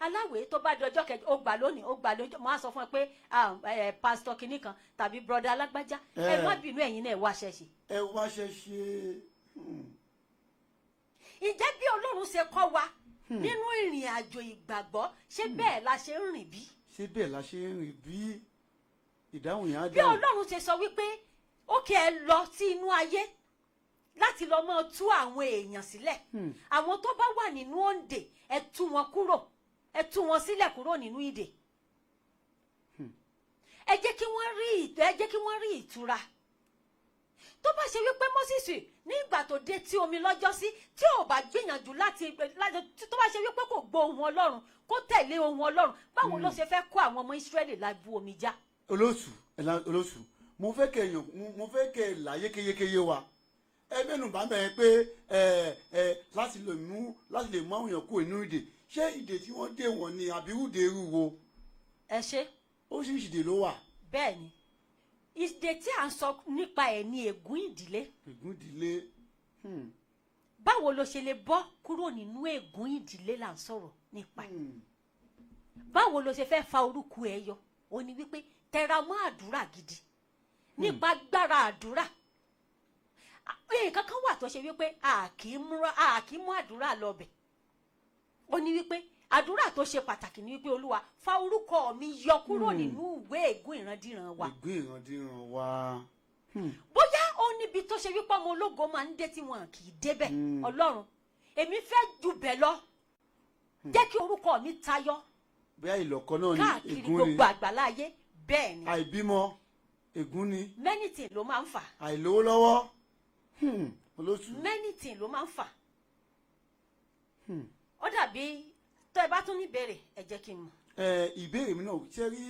Aláwẹ̀ tó bá di ọjọ́ kẹjọ, o gbà lónìí, o gbà lójọ́, mo á sọ fún ẹ pé ah, pásítọ̀ kìnnì kan tàbí brother alágbájá, ẹ má bínú, ẹ̀yin náà ẹ wá ṣẹ̀ṣẹ̀. Ẹ wá ṣe ṣe. Ǹjẹ́ bí Ọlọ́run ṣe kọ́ wa nínú ìrìn àjò ìgbàgbọ́, ṣé bẹ́ẹ̀ la ṣe ń rìn bí? Ṣé bẹ́ẹ̀ la ṣe ń rìn bí? Ìdáhùn yẹn á Bí dáhùn. Ọlọ́run ṣe sọ wípé ó kí ẹ lọ sí inú ayé láti lọ máa tú àwọn èèyàn sílẹ̀, àwọn tó bá wà nínú òǹdè, ẹ tú wọn kúrò, ẹ tú wọn sílẹ̀ kúrò nínú ìdè, ẹ jẹ́ kí wọ́n rí ìtura. Tó bá ṣe wípé Mósìsì nígbà tó dé tí omi lọ́jọ́ sí, tí ò bá gbìyànjú láti, tó bá ṣe wípé kò gbọ́ ohùn Ọlọ́run, kó tẹ̀lé ohùn Ọlọ́run, báwo ló ṣe fẹ́ kó àwọn ọmọ Ísírẹ́lì lábú omi já? Olóṣù, ẹ̀la olóṣù, mo fẹ́ kẹ́ yàn, mo fẹ́ kẹ́ là yékéyékéyé wa. Ẹ mẹ́nu bá mẹ́rin pé ẹ ẹ láti lè mú àwọn èèyàn kúrò nínú ìdè. Ṣé ìdè tí wọ́n dè wọ́n ni àbí ìdè irú wo? Ẹ ṣe. Oríṣiríṣi ìdè ló wà. Bẹ́ẹ̀ ni, ìdè tí à ń sọ nípa ẹ̀ ní ègún ìdílé. Ègún ìdílé. Báwo ló ṣe lè bọ́ kúrò nínú ègún ìdílé là ń sọ̀rọ̀ nípa ẹ̀. Báwo ló ṣe fẹ́ fa orúkọ ẹ yọ? Ó ní wípé tẹra mọ́ àdúrà gidi nípa agbára àdúrà. Nǹkan kan wà tó ṣe wípé a kì í mú àdúrà lọ bẹ̀. Ó ní wípé àdúrà tó ṣe pàtàkì ní wípé, Olúwa, fa orúkọ mi yọ kúrò nínú ìwé ègún ìrandíran wa. Ègún ìrandíran wa. Bóyá ó níbi tó ṣe wípé ọmọ ológo máa ń dé tí wọn kì í débẹ̀. Ọlọ́run, èmi fẹ́ jù bẹ́ẹ̀ lọ, jẹ́ kí orúkọ mi tayọ Bóyá ìlọ́kọ náà ni káàkiri ègún ni. gbogbo àgbàlá ayé. Bẹ́ẹ̀ ni. Àìbímọ, ègún ni. Many things ló máa ń fà. Àìlówó lọ́wọ́, olóṣù. Many things ló máa ń fà. Ó dàbí tó ẹ bá tún ní ìbéèrè, ẹ jẹ́ kí n mọ̀. Ẹ, ìbéèrè mi náà ṣe rí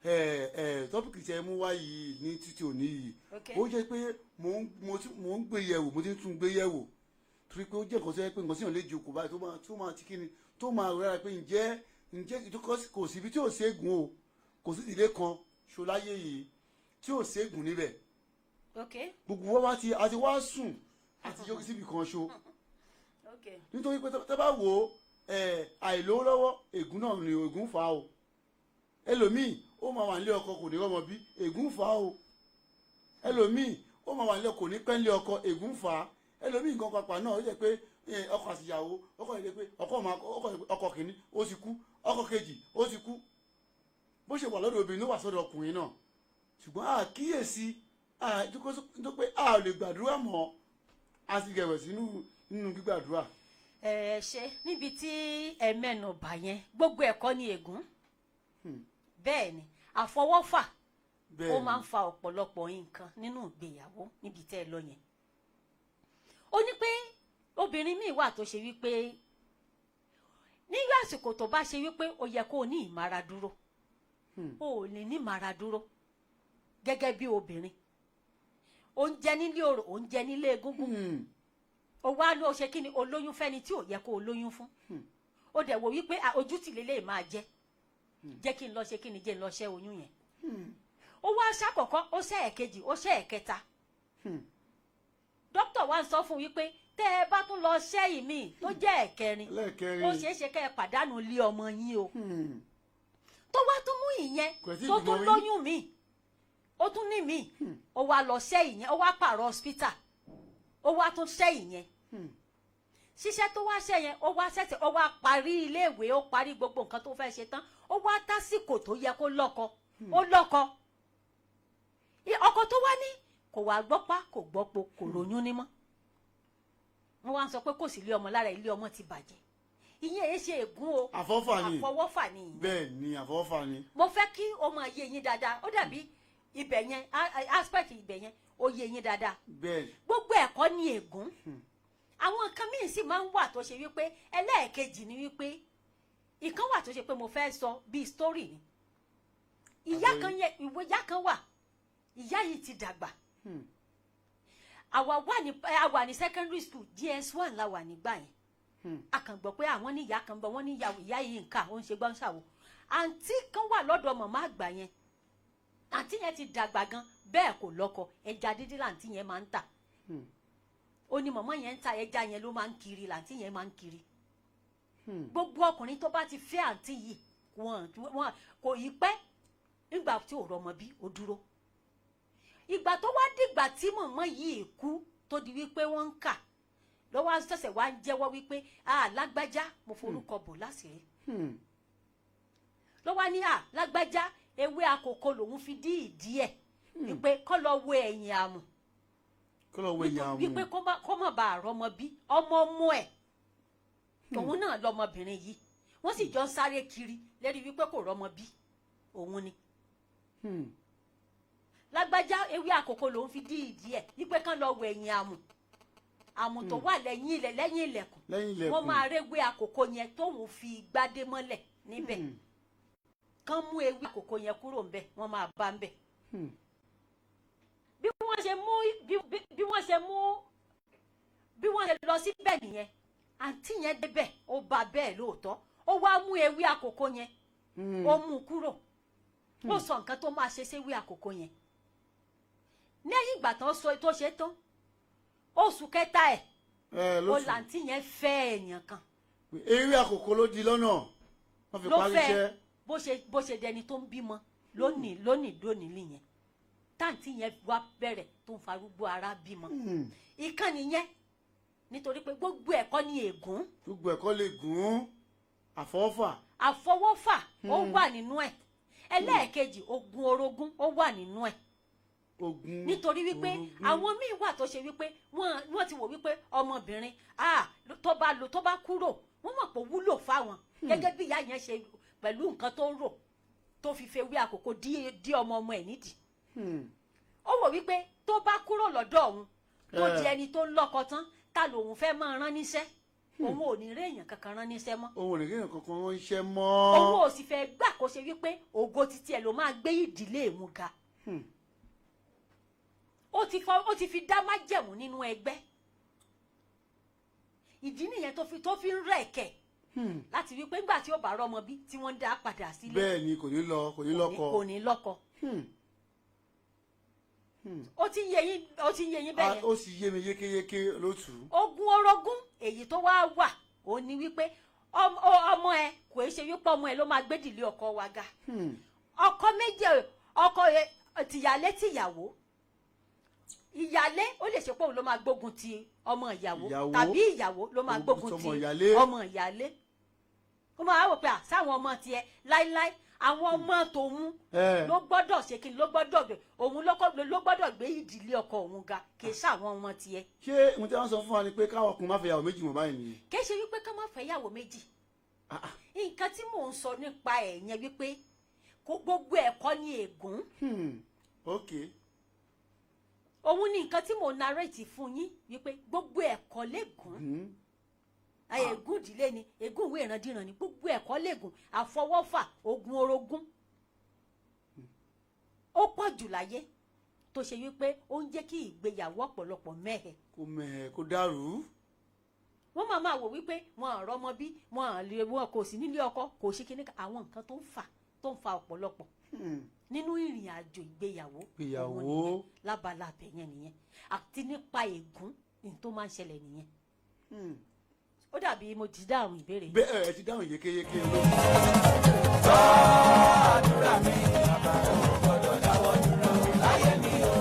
ẹ ẹ topic tí ẹ mú wá yìí ní títí òní yìí, ó jẹ́ pé mò ń gbé yẹ̀wò, mo ti ń tún gbé yẹ̀wò, torí pé ó jẹ́ nǹkan tó yẹ pé nǹkan tí èèyàn lè jókòó báyìí tó máa ti kíni, tó máa rẹ́ra pé ǹjẹ́ kò síbi tí ò ségun o, kò sí ìdílé kan ṣoláyé yìí tí ò ségun níbẹ̀. Gbogbo wa wá ti àti wá sùn àti yọrí síbi kan ṣo, nítorí pé tẹ́ bá wò ó, àìlówó lọ́wọ́, ègún náà ni, ègún fà á o. Ẹlòmíì ó máa wà nílé ọkọ, kò ní rọ́mọ bí, ègún fà á o. Ẹlòmíì ó máa wà nílé, kò ní pẹ́ nílé ọkọ, ègún fà á. Ẹlòmíì nǹkan papà náà, ó jẹ́ pé ọkọ àtìyàwó, ọkọ yìí pé ọkọ máa ọkọ kìíní ó ti kú, ọkọ kejì ó ti kú. Bó ṣe wà lọ́dọ̀ obìnrin ló wà sọ́dọ̀ ọkùnrin náà, ṣùgbọ́n àkíyèsí nítorí pé a ò lè gbàdúrà mọ́, a sì gẹ̀wẹ̀ sínú nínú gbígbàdúrà. Ẹ ṣe, níbi tí ẹ mẹ́nu bà yẹn, gbogbo ẹ̀kọ́ ni ègún. Bẹ́ẹ̀ ni, àfọwọ́fà ó máa ń fa ọ̀pọ̀lọpọ̀ nǹkan nínú ìgbéyàwó. Níbi tẹ́ ẹ lọ yẹn, Ó ní pé obìnrin míì wà tó ṣe wípé nígbà àsìkò tó bá ṣe wípé ó yẹ kó o ní ìmára dúró, o ò lè ní ìmára dúró gẹ́gẹ́ bí obìnrin. Ó ń jẹ nílé orò, ó ń jẹ nílé egúngún. Ó wá ló ṣe kí ni, olóyún fẹ́ni tí ò yẹ kó o lóyún fún. Ó dẹ̀ wò wípé, ah, ojú tì lélẹ̀ máa jẹ́, jẹ́ kí n lọ ṣe kí ni, jẹ́ n lọ ṣẹ́ oyún yẹn. Ó wá ṣàkọ́kọ́, ó ṣẹ́ ẹ̀kejì, ó ṣẹ́ ẹ̀kẹta. Dókítà wa ń sọ fún wípé tẹ́ ẹ bá tún lọ ṣẹ́ ìmíì tó jẹ́ ẹ̀kẹrin, Ẹlẹ́ẹ̀kẹrin. ó ṣeé ṣe kẹ́ ẹ pàdánù ilé ọmọ yín o. Tó wá tún mú ìyẹn, Kò tí ì tó bímọ tún rí. lóyún míì, ó tún ní míì, ó wá lọ ṣẹ́ ìyẹn, ó wá pààrọ̀ hospital, ó wá tún ṣẹ́ ìyẹn. Ṣiṣẹ́ tó wá ṣẹ́ yẹn, ó wá ṣẹ̀ṣẹ̀, ó wá parí iléèwé, ó parí gbogbo nǹkan tó fẹ́ ṣe tán, ó wá tásìkò tó yẹ kó lọ́kọ, ó lọ́kọ. Ọkọ tó wá ní kò wá gbọ́pá, kò gbọ́po, kò ròyún ní mọ́. Wọ́n wá ń sọ pé kò sí ilé ọmọ lára, ilé ọmọ ti bàjẹ́. Ìyẹn èé ṣe ègún o. Àfọwọ́fà ni. Àfọwọ́fà ni ìyẹn. Bẹ́ẹ̀ ni, àfọwọ́fà ni. Mo fẹ́ kí o máa yé yín dáadáa. Ó dàbí ibẹ̀ yẹn, aspect ibẹ̀ yẹn, ó yé yín dáadáa. Gbogbo ẹ̀kọ́ ní ègún. Àwọn nǹkan míì sì máa ń wà tó ṣe wípé, ẹlẹ́ẹ̀kejì ni wípé ìkan wà tó ṣe pé mo fẹ́ sọ bíi story ni. Ìyá kan yẹn, ìwé ìyá kan wà, ìyá yìí ti dàgbà. Àwa wà ní a wà ní secondary school, JS1 la wà nígbà yẹn. A kàn gbọ́ pé àwọn ní ìyá kan bọ̀, wọ́n ní ìyá yìí nǹkan ó ń ṣe gbọ́n ṣàwò. Àǹtí kan wà lọ́dọ̀ màmá àgbà yẹn. Àǹtí yẹn ti dàgbà gan, bẹ́ẹ̀ kò lọ́kọ. Ẹja dídí làǹtí yẹn máa ń tà. Ó ní màmá yẹn ń ta ẹja yẹn ló máa ń kiri, làǹtí yẹn máa ń kiri. Gbogbo ọkùnrin tó bá ti fẹ́ àǹtí yìí, wọn wọn kò yí pẹ́. Nígbà tí ò rọmọ bí, ó dúró. Ìgbà tó wá dìgbà tí màmá yìí kú, tó di wípé wọ́n ń kà lọ́wọ́, ṣẹ̀ṣẹ̀ wá ń jẹ́wọ́ wípé, a lágbájá, mo forúkọ bò láṣìírí, ló wá ní, à lágbájá, ewé àkókò lòun fi dí ìdí ẹ̀, wípé kọ́ lọ wo ẹ̀yìn àmù. Kó lọ wo ìyá mu. Wípé kó má bàa rọmọ bí. Ọmọ ọmọ ẹ̀ òun náà lọmọbìnrin yìí, wọ́n sì jọ ń sáré kiri lérí wípé kò rọmọ bí òun ni. Lágbájá, ewé àkókò lòun fi dí ìdí ẹ̀, wípé kán lọ wo ẹ̀yìn àmù, àmù tó wà lẹ́yìn ilẹ̀, lẹ́yìn ilẹ̀kùn. Lẹ́yìn ilẹ̀kùn. Wọ́n máa réwé àkókò yẹn tóun fi gbádé mọ́lẹ̀ níbẹ̀. Kán mú ewé àkókò yẹn kúrò ńbẹ̀, wọ́n máa bá ńbẹ̀. Bí wọ́n ṣe mú bí bí wọ́n ṣe mú, bí wọ́n ṣe lọ síbẹ̀ nìyẹn. Àǹtí yẹn débẹ̀, ó bá bẹ́ẹ̀ lóòótọ́. Ó wá mú ewé àkókò yẹn, ó mú un kúrò, ó sọ nǹkan tó máa ṣe séwé àkókò yẹn. Lẹ́yìn ìgbà tán sọ tó ṣe tán, oṣù kẹta ẹ̀, Ẹ ó lóṣù làǹtí yẹn fẹ́ èèyàn kan. Eré àkókò ló di lọ́nà wọ́n fi Ló parí fẹ́ iṣẹ́. Bó ṣe dẹni tó ń bímọ lónìí lónìí lónìí nìyẹn, táǹtí yẹn wá bẹ̀rẹ̀ tó ń farúgbó ara bímọ. Ìkànnì yẹn, nítorí pé gbogbo ẹ̀kọ́ ní ègún. Gbogbo ẹ̀kọ́ lè gùn àfọwọ́fà. Àfọwọ́fà ó wà nínú ẹ̀. Ẹlẹ́ẹ̀kejì, ogun orogún ó wà nínú ẹ̀. Ogun Nítorí wípé orogún. àwọn míì wà tó ṣe wípé wọ́n ti wò wípé ọmọbìnrin, ah, tó bá lò, tó bá kúrò, wọ́n mọ̀ pé ó wúlò fáwọn, gẹ́gẹ́ bí ìyá yẹn ṣe pẹ̀lú nǹkan tó rò tó fi fewé àkókò dí ọmọ ọmọ ẹ̀ nídìí. Ó wò wípé tó bá kúrò lọ́dọ̀ òun, tó di ẹni tó ń lọ́kọ tán, ta lòun fẹ́ máa rán níṣẹ́? Òun ò ní rí èèyàn kankan rán níṣẹ́ mọ́. Òun ò ní kéèyàn kankan ránṣẹ́ mọ́. Òun ò sì fẹ́ gbà kó ṣe wípé ògo títí ẹ̀ ló máa gbé ìdílé òun ga. Ó ti fi dá májẹ̀mú nínú ẹgbẹ́. Ìdí nìyẹn tó fi ń rẹ̀kẹ̀ láti wípé nígbà tí ó bá rọmọ bí, tí wọ́n ń dá padà sílé, Bẹ́ẹ̀ ni, kò ní lọ, kò ní lọ́kọ. Kò ní lọ́kọ. Ó ti ń yé yín, ó ti ń yé yín bẹ́ẹ̀ yẹn. Ó sì yé mi yékéyéké lótú. Ogun orogún èyí tó wá wà, ó ní wípé ọmọ ẹ, kò í ṣe wípé ọmọ ẹ ló máa gbédìlé ọkọ wa ga. Ọkọ méjì, ọkọ tìyálé tìyàwó, ìyálé ó lè ṣe pé òun ló máa gbógun ti ọmọ ìyàwó, Ìyàwó. tàbí ìyàwó ló máa Gbógun gbógun ti ti ọmọ ìyálé. ọmọ ìyálé. Ó máa wò pé, à sáwọn ọmọ tiẹ̀ láíláí, àwọn ọmọ tòun ló gbọ́dọ̀ ṣe kí ni, ló gbọ́dọ̀ gbé òun ló gbọ́dọ̀ gbé ìdílé ọkọ òun ga, kì í ṣàwọn ọmọ tiẹ̀. Ṣé ohun tí wọ́n sọ fún wa ni pé káwọn ọkùnrin má fẹ́ yàwó méjì mọ́ báyìí nìyẹn? Kì í ṣe wípé ká má fẹ́ yàwó méjì. Nǹkan tí mò ń sọ nípa ẹ̀ yẹn wípé kó gbogbo ẹ̀kọ́ ní ègún. Ok. Òun ni nǹkan tí mo narrate fún yín wípé gbogbo ẹ̀kọ́ lẹ́gùn. Ègún ìdílé ni, ègún ìwé ìrandíran ni, gbogbo ẹ̀kọ́ lẹ́gùn. Àfọwọ́fà, ogun orogún, ó pọ̀ jù láyé tó ṣe wípé ó ń jẹ́ kí ìgbéyàwó ọ̀pọ̀lọpọ̀ mẹ́hẹ̀. Kó mẹ́ẹ̀, kó dàrú. Wọ́n máa máa wò wípé wọn à rọ́mọ bí, wọn à lè, wọn kò sí nílé ọkọ, kò sí kíní kan. Àwọn nǹkan tó ń fa ọ̀pọ̀lọpọ̀ nínú ìrìn àjò ìgbéyàwó Ìgbéyàwó. òun nìyẹn. Lábala abẹ yẹn nìyẹn, àti nípa ègún ní tó máa ń ṣẹlẹ̀ nìyẹn. Ó dàbí mo ti dáhùn ìbéèrè yìí. Bẹ́ẹ̀, ẹ ti dáhùn yékéyéké ló. Àdúrà mi, bàbá ò gbọ́dọ̀ dáwọ́ dúró láyé mi o.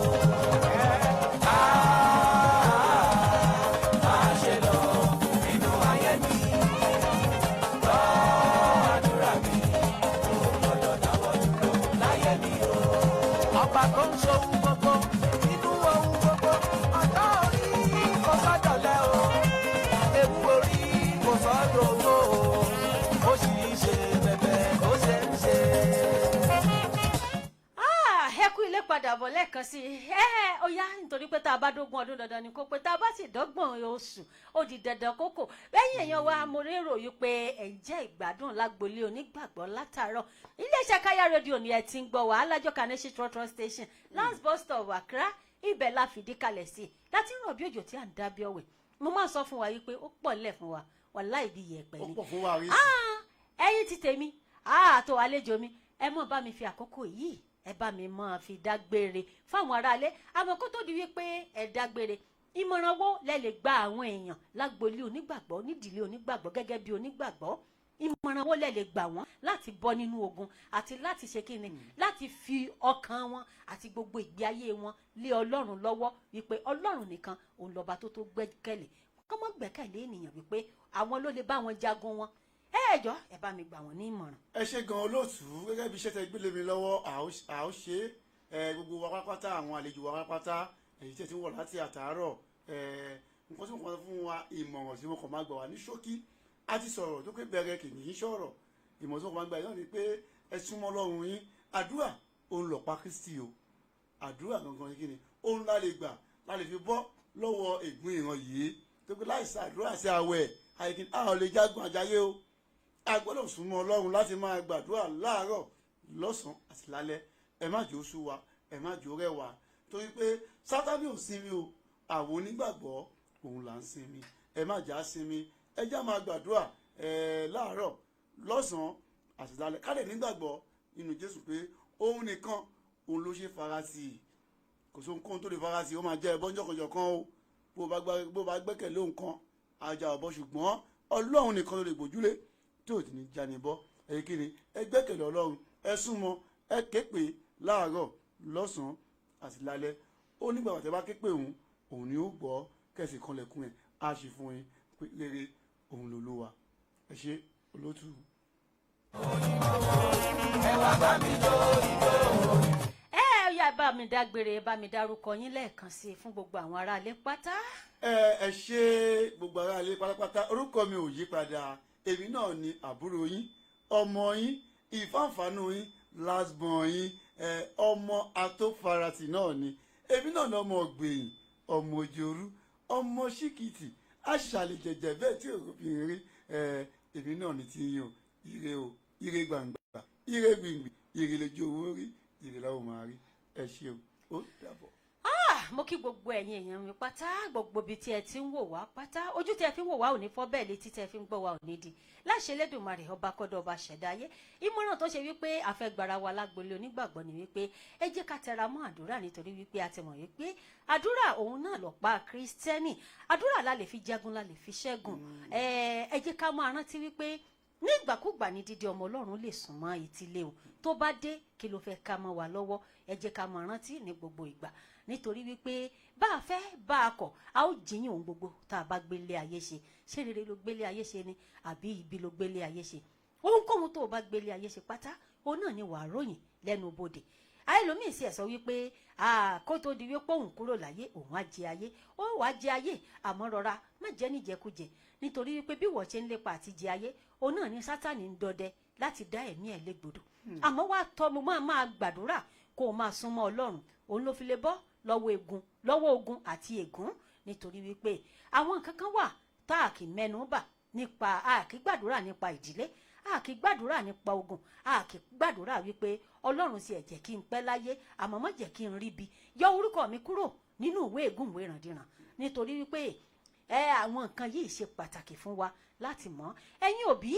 Máa ṣe lọ nínú ayé mi. Gbọ́ àdúrà mi, ò gbọ́dọ̀ dáwọ́ dúró láyé mi o. Ọba tó ń ṣohun gbogbo nínú ohun gbogbo, ọjọ́ orí kò sọ́dọ̀lẹ́ o, ewu orí kò sọ́dọ̀ owó o, ó sì ń ṣe bẹ̀bẹ̀, ó ṣe ń ṣe. Ah, ẹ kú ilé, padà bọ̀ lẹ́ẹ̀kan sí i. Ẹ ó yá, nítorí pé tá a bá dógún ọdún, dandan ni kó pé, tá a bá sì dọ́gbọ̀n oṣù, ó di dandan kókò lẹ́yìn. Èèyàn wa, mo lérò yìí pé ẹ̀ ń jẹ́ ìgbádùn lágbolé onígbàgbọ́ látàárọ̀. Iléeṣẹ́ Káyá Rédíò ni ẹ ti ń gbọ́ wá, Alájọ Kaneshie Trotro Station, last bus stop, Accra. Ibẹ̀ la fìdí kalẹ̀ sí i láti ràn bí òjò tí à ń dábí ọ̀wẹ̀. Mo máa ń sọ fún wa yìí pé ó pọ̀ nílẹ̀ fún wa, wàláì, bí yẹ̀pẹ̀ Ó ni. pọ̀ fún wa rí. Ah, ẹ̀yin ti tèmi tó àlejò mi, ẹ mọ̀ bá mi fi àkókò yìí, ẹ bá mi mọ̀ fi dágbére fáwọn aráalé. Àmọ́ kó tó di wípé ẹ dágbére, ìmọ̀ràn wo lẹ lè gba àwọn èèyàn lágboolé onígbàgbọ́, nídìílé onígbàgbọ́, gẹ́gẹ́ bí onígbàgbọ́? Ìmọ̀ràn wo lẹ lè gbà wọ́n láti bọ́ nínú ogun àti láti ṣe kíni, láti fi ọkàn wọn àti gbogbo ìgbé ayé wọn lé Ọlọ́run lọ́wọ́, wípé Ọlọ́run nìkan òun lọ́ba tó tó gbẹ́kẹ̀lé, kọ́ mọ́ gbẹ́kẹ̀lé ènìyàn, wípé àwọn ló lè bá wọn jagun wọn? Ẹ ẹ jọ, ẹ bá mi gbà wọ́n ní ìmọ̀ràn. Ẹ ṣe gan, olóòtú. Gẹ́gẹ́ bí iṣẹ́ tẹ gbélé mi lọ́wọ́, à ó ṣe é. Gbogbo wa pátápátá, àwọn àlejò wa pátápátá, èyí tí ẹ ti ń wọ̀ láti àtàárọ̀, nǹkan tí mo kàn fún wa, ìmọ̀ràn tí mo kàn máa gbà wá ní ṣókí, a ti sọ̀rọ̀ tó pé bẹ̀rẹ̀ kì í sọ̀rọ̀. Ìmọ̀ràn tí mo kàn máa gbà yín náà ni pé ẹ súnmọ́ Ọlọ́run yín. Àdúrà òun lọ̀pá Kristi o. Àdúrà gangan ni kí ni òun la lè gbà, la lè fi bọ́ lọ́wọ́ ègún ìran yìí, tó pé láìsí àdúrà sí àwẹ̀ àyèkí, a ò lè jágun àjáyé o. A gbọ́dọ̀ súnmọ́ Ọlọ́run láti máa gbàdúrà láàárọ̀, lọ́sàn-án àti lálẹ́. Ẹ má jò ó sú wa, ẹ má jò ó rẹ̀ wá, torí pé Sátánì ò sinmi o. Àwọn onígbàgbọ́ òun là ń sinmi. Ẹ má jà á sinmi, ẹ já máa gbàdúrà ẹ láàárọ̀, lọ́sàn-án àti lálẹ́. Ká lè nígbàgbọ́ nínú Jésù pé òun nìkan òun ló ṣe farasí i. Kò sóhun kóhun tó lè farasí i, ó máa jẹ́ ẹbọ jọ̀kànjọ̀kan o. Bó bá gbẹ́kẹ̀lé nǹkan, ajá ọ̀bọ, ṣùgbọ́n Ọlọ́run nìkan ló lè gbójúlé tí ò ní jáni bọ́. Èyí kí ni? Ẹ gbẹ́kẹ̀lé Ọlọ́run, ẹ súnmọ́, ẹ képe láàárọ̀, lọ́sàn-án àti lálẹ́. Ó nígbà wàtẹ́ bá képe òun, òun ni ó gbọ́. Kẹsì kanlẹ̀kùn ẹ̀, á ṣe fún yín pé rere òun lòlúwa. Ẹ ṣe, olótù. Ẹ wá bá mi jó ìjó. Ẹ ẹ yá, bá mi dágbére, bá mi dárúkọ yín lẹ́ẹ̀kan sí i fún gbogbo àwọn aráalé pátá. Ẹ ṣe, gbogbo ará ilé pátápátá, orúkọ mi ò yí padà. Èmi náà ni àbúrò yín, ọmọ yín, ìfáǹfàànú yín, lásbọ̀n yín, ọmọ atófaratì náà ni. Èmi náà ní ọmọ ọgbẹ̀yìn, ọmọ òjòrú, ọmọ ṣíkìtì àṣàlẹ̀ jẹ̀jẹ̀ bẹ́ẹ̀ tí òròbìnrin rí. Èmi náà ní ti yín o. Ire o, ire gbàǹgbà, ire gbìngbìn, ire lójú owó rí, ire láwọn máa rí. Ẹ ṣe o, ó dàbọ̀. Ah, mo kí gbogbo ẹ̀yin èèyàn mi pátá, gbogbo ibi tí ẹ ti ń wò wá pátá. Ojú tí ẹ fi ń wò wá ò ní fọ́ bẹ́ẹ̀, létí tí ẹ fi ń gbọ́ wá ò ní di. Láṣẹ Elédùmarè, ọba kọ́dọ̀, ọba ṣẹ̀dá ayé. Ìmọ̀ràn tó ṣe wípé àfẹ́gbára wa lágbolé onígbàgbọ́ ni wípé ẹ jẹ́ ká tẹra mọ́ àdúrà, nítorí wípé a ti mọ̀ wípé àdúrà òun náà lọ̀pá Kírísítẹ́nì. Àdúrà la lè fi jagun, la lè fi ṣẹ́gun. Ẹ jẹ́ ká máa rántí wípé nígbàkúgbà ní dídí ọmọ Ọlọ́run lè sùn mọ́ etílé o. Tó bá dé, kí ló fẹ́ ká mọ́ wa lọ́wọ́? Ẹ jẹ́ ká máa rántí ní gbogbo ìgbà, nítorí wípé bá a fẹ́ bá a kọ̀, a ó jiyàn ohun gbogbo tá a bá gbélé ayé ṣe. Ṣé rere ló gbélé ayé ṣe ni, àbí ibi ló gbélé ayé ṣe? Ohunkóhun tó o bá gbélé ayé ṣe pátá, òun náà ni wàá ròyìn lẹ́nu bodè. Ẹlòmíì sì ẹ̀ sọ wípé kó tó di wípé òun kúrò láyé, òun á jẹ ayé. Ó wàá jẹ ayé, àmọ́ rọra má jẹ́ níjẹkújẹ, nítorí wípé bí wọ́n ṣe ń lépa àti jẹ ayé, òun náà ni Sátánì ń dọdẹ láti dá ẹ̀mí ẹ̀ légbodò. Àmọ́ wàá tọ́ mo máa máa gbàdúrà, kó o máa súnmọ́ Ọlọ́run, òun ló fi lè bọ́ lọ́wọ́ egun. lọ́wọ́ ogun àti ègún, nítorí wípé àwọn nǹkan kan wà tá a kì í mẹ́nu bà nípa. A kì í gbàdúrà nípa ìdílé, a kì í gbàdúrà nípa ogun, a kì í gbàdúrà wípé Ọlọ́run sì ẹ̀ jẹ́ kí n pẹ́ láyé, àmọ́ má jẹ́ kí n ríbi, yọ orúkọ mi kúrò nínú ìwé ègún, ìwé ìrandíran, nítorí wípé àwọn nǹkan yìí ṣe pàtàkì fún wa láti mọ̀. Ẹ̀yin òbí,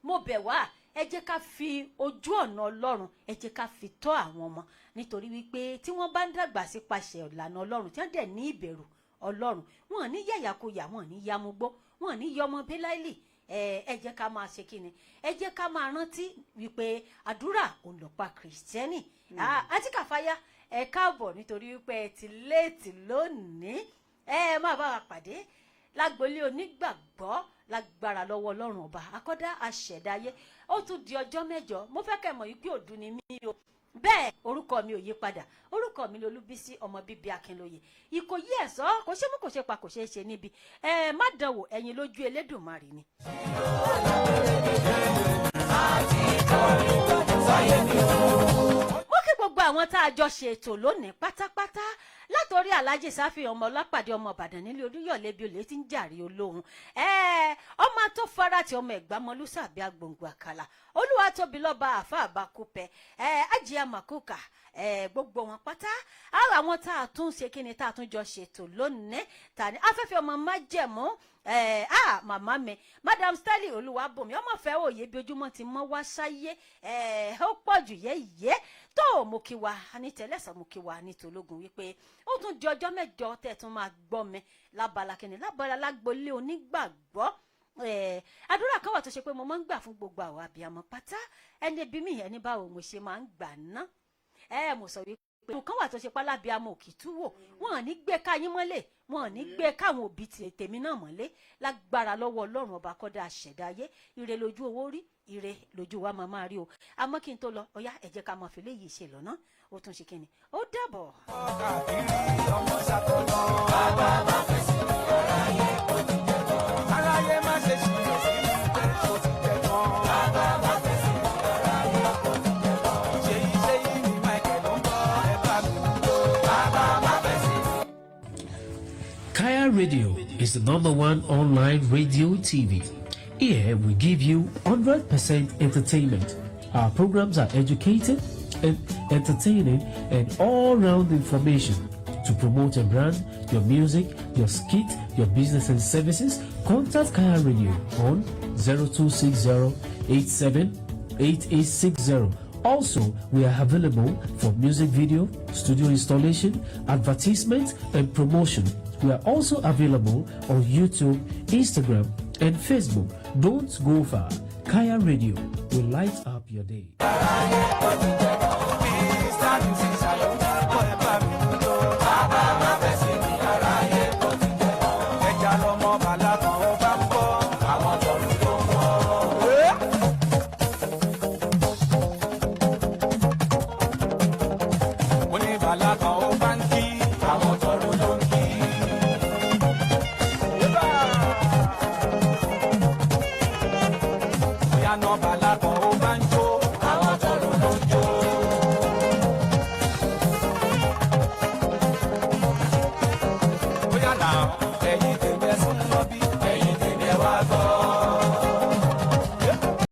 mo bẹ̀ wá, ẹ jẹ́ ká fi ojú ọ̀nà Ọlọ́run, ẹ jẹ́ ká fi tọ́ àwọn ọmọ, nítorí wípé tí wọ́n bá ń dàgbà sípasẹ̀ ìlànà Ọlọ́run, tí wọ́n dẹ̀ ní ìbẹ̀rù Ọlọ́run, wọn ò ní yàyàkuyà, wọn ò ní yamugbó, wọn ò ní yọmọ bíláìlì. Ẹ jẹ́ ká máa ṣe kíni, ẹ jẹ́ ká máa rántí wípé àdúrà òun lọ̀pá Kìrìsìtẹ́nì. Àti Kàfáyà, ẹ káàbọ̀, nítorí wípé ẹ ti late lónìí. Ẹ máa bá wa pàdé lágbolé onígbàgbọ́ lágbára lọ́wọ́ Ọlọ́run Ọba akọ́dá aṣẹ̀dáyé. Ó tún di ọjọ́ 8. Mo fẹ́ kẹ́ mọ̀ wípé òdu ni mí o, bẹ́ẹ̀ orúkọ mi ò yí padà. Orúkọ mi lolúbísí ọmọ bíbí Akínlóye Ìkòyí Ẹ̀sọ́. Kò ṣe mú, kò ṣe pa, kò ṣeé ṣe níbi. Ẹ má dánwò, ẹ̀yin lójú Elédùmarè ni. Mo kí gbogbo àwọn tá a jọ ṣètò lónìí pátápátá, látòrí Alhaji Sáfì ọmọ Ọlápàdé, ọmọ Ìbàdàn nílé Olúyọ̀lé bí olè ti ń jàre olóhùn, ọmọ tó farati, ọmọ Ẹ̀gbámọlúsàbí, agbòǹgbò àkàlà, olúwa tóbi lọ́ba, àfa àbákúpẹ́, Ajíà Màkúkà, gbogbo wọn pátá. Ara àwọn tá a tún ṣe kíni, tá a tún jọ ṣètò lónìí, tani afẹ́fẹ́ ọmọ májẹ̀mú, màmá mi Madam Stanley Olúwàbùnmi, ọmọ fẹ́ òye bí ojúmọ́ ti mọ́ wá sáyé, ó pọ̀ jù yẹ́yẹ́ tó. Mo kí wa ní tẹ́lẹ̀sán, mo kí wa ní tológun, wípé ó tún di ọjọ́ 8 tẹ́ tún máa gbọ́ mi lábala kíni, lábala lágbolé onígbàgbọ́. Àdúrà kan wà tó ṣe pé mo máa ń gbà fún gbogbo àwọn abiyamọ pátá. Ẹni bí mi, ẹni báwo mo ṣe máa ń gbà ná, mo sọ wípé nǹkan wà tó ṣe pálábíàmọ òkìtú wò, wọn ò ní gbé káyín mọ́lẹ̀, wọn ò ní gbé káwọn òbí tèmi náà mọ́lẹ̀ lágbára lọ́wọ́ Ọlọ́run Ọba kọ́dá àṣẹ̀dáyé. Ire lójú owó rí, ire lójú wa máa máa rí o. Àmọ́ kí n tó lọ, ọ̀yá, ẹ jẹ́ ká máa fi léyìí ṣe lọ́nà. Ó tún ṣe kíni, ó dàbọ̀. Káàkiri ọmọ ṣàkóso. Bàbá má fèsì, aráyé kò ti jẹ tán. Aráyé má ṣe ṣìyàn sí mi pé kò ti jẹ tán. Bàbá má fèsì, aráyé kò ti jẹ tán. Ṣèyí ṣèyí ni Michael ló ń bọ̀, ẹ bá mi mú lò. Bàbá má fèsì. Kaya Radio is the number one online radio TV. Here we give you 100% entertainment. Our programs are educative and entertaining and all-round information. To promote your brand, your music, your skit, your business and services, contact Kaya Radio on 0260 87 8860. Also, we are available for music video, studio installation, advertisement, and promotion. We are also available on YouTube, Instagram, and Facebook. Don't go far. Kaya Radio will light up your day. Mr. Music ló ń bọ̀, ẹ bá mi mú lò. Bàbá má fèsì, aráyé kò ti jẹ tán. Ẹja lọmọ bàlá kan ó bá ń bọ̀. Àwọn tọ̀run tó ń bọ̀. Mo ní bàlá kan ó bá ń kí. Àwọn tọ̀run ló ń kí. Yébà! Bóyá nọ́mbà.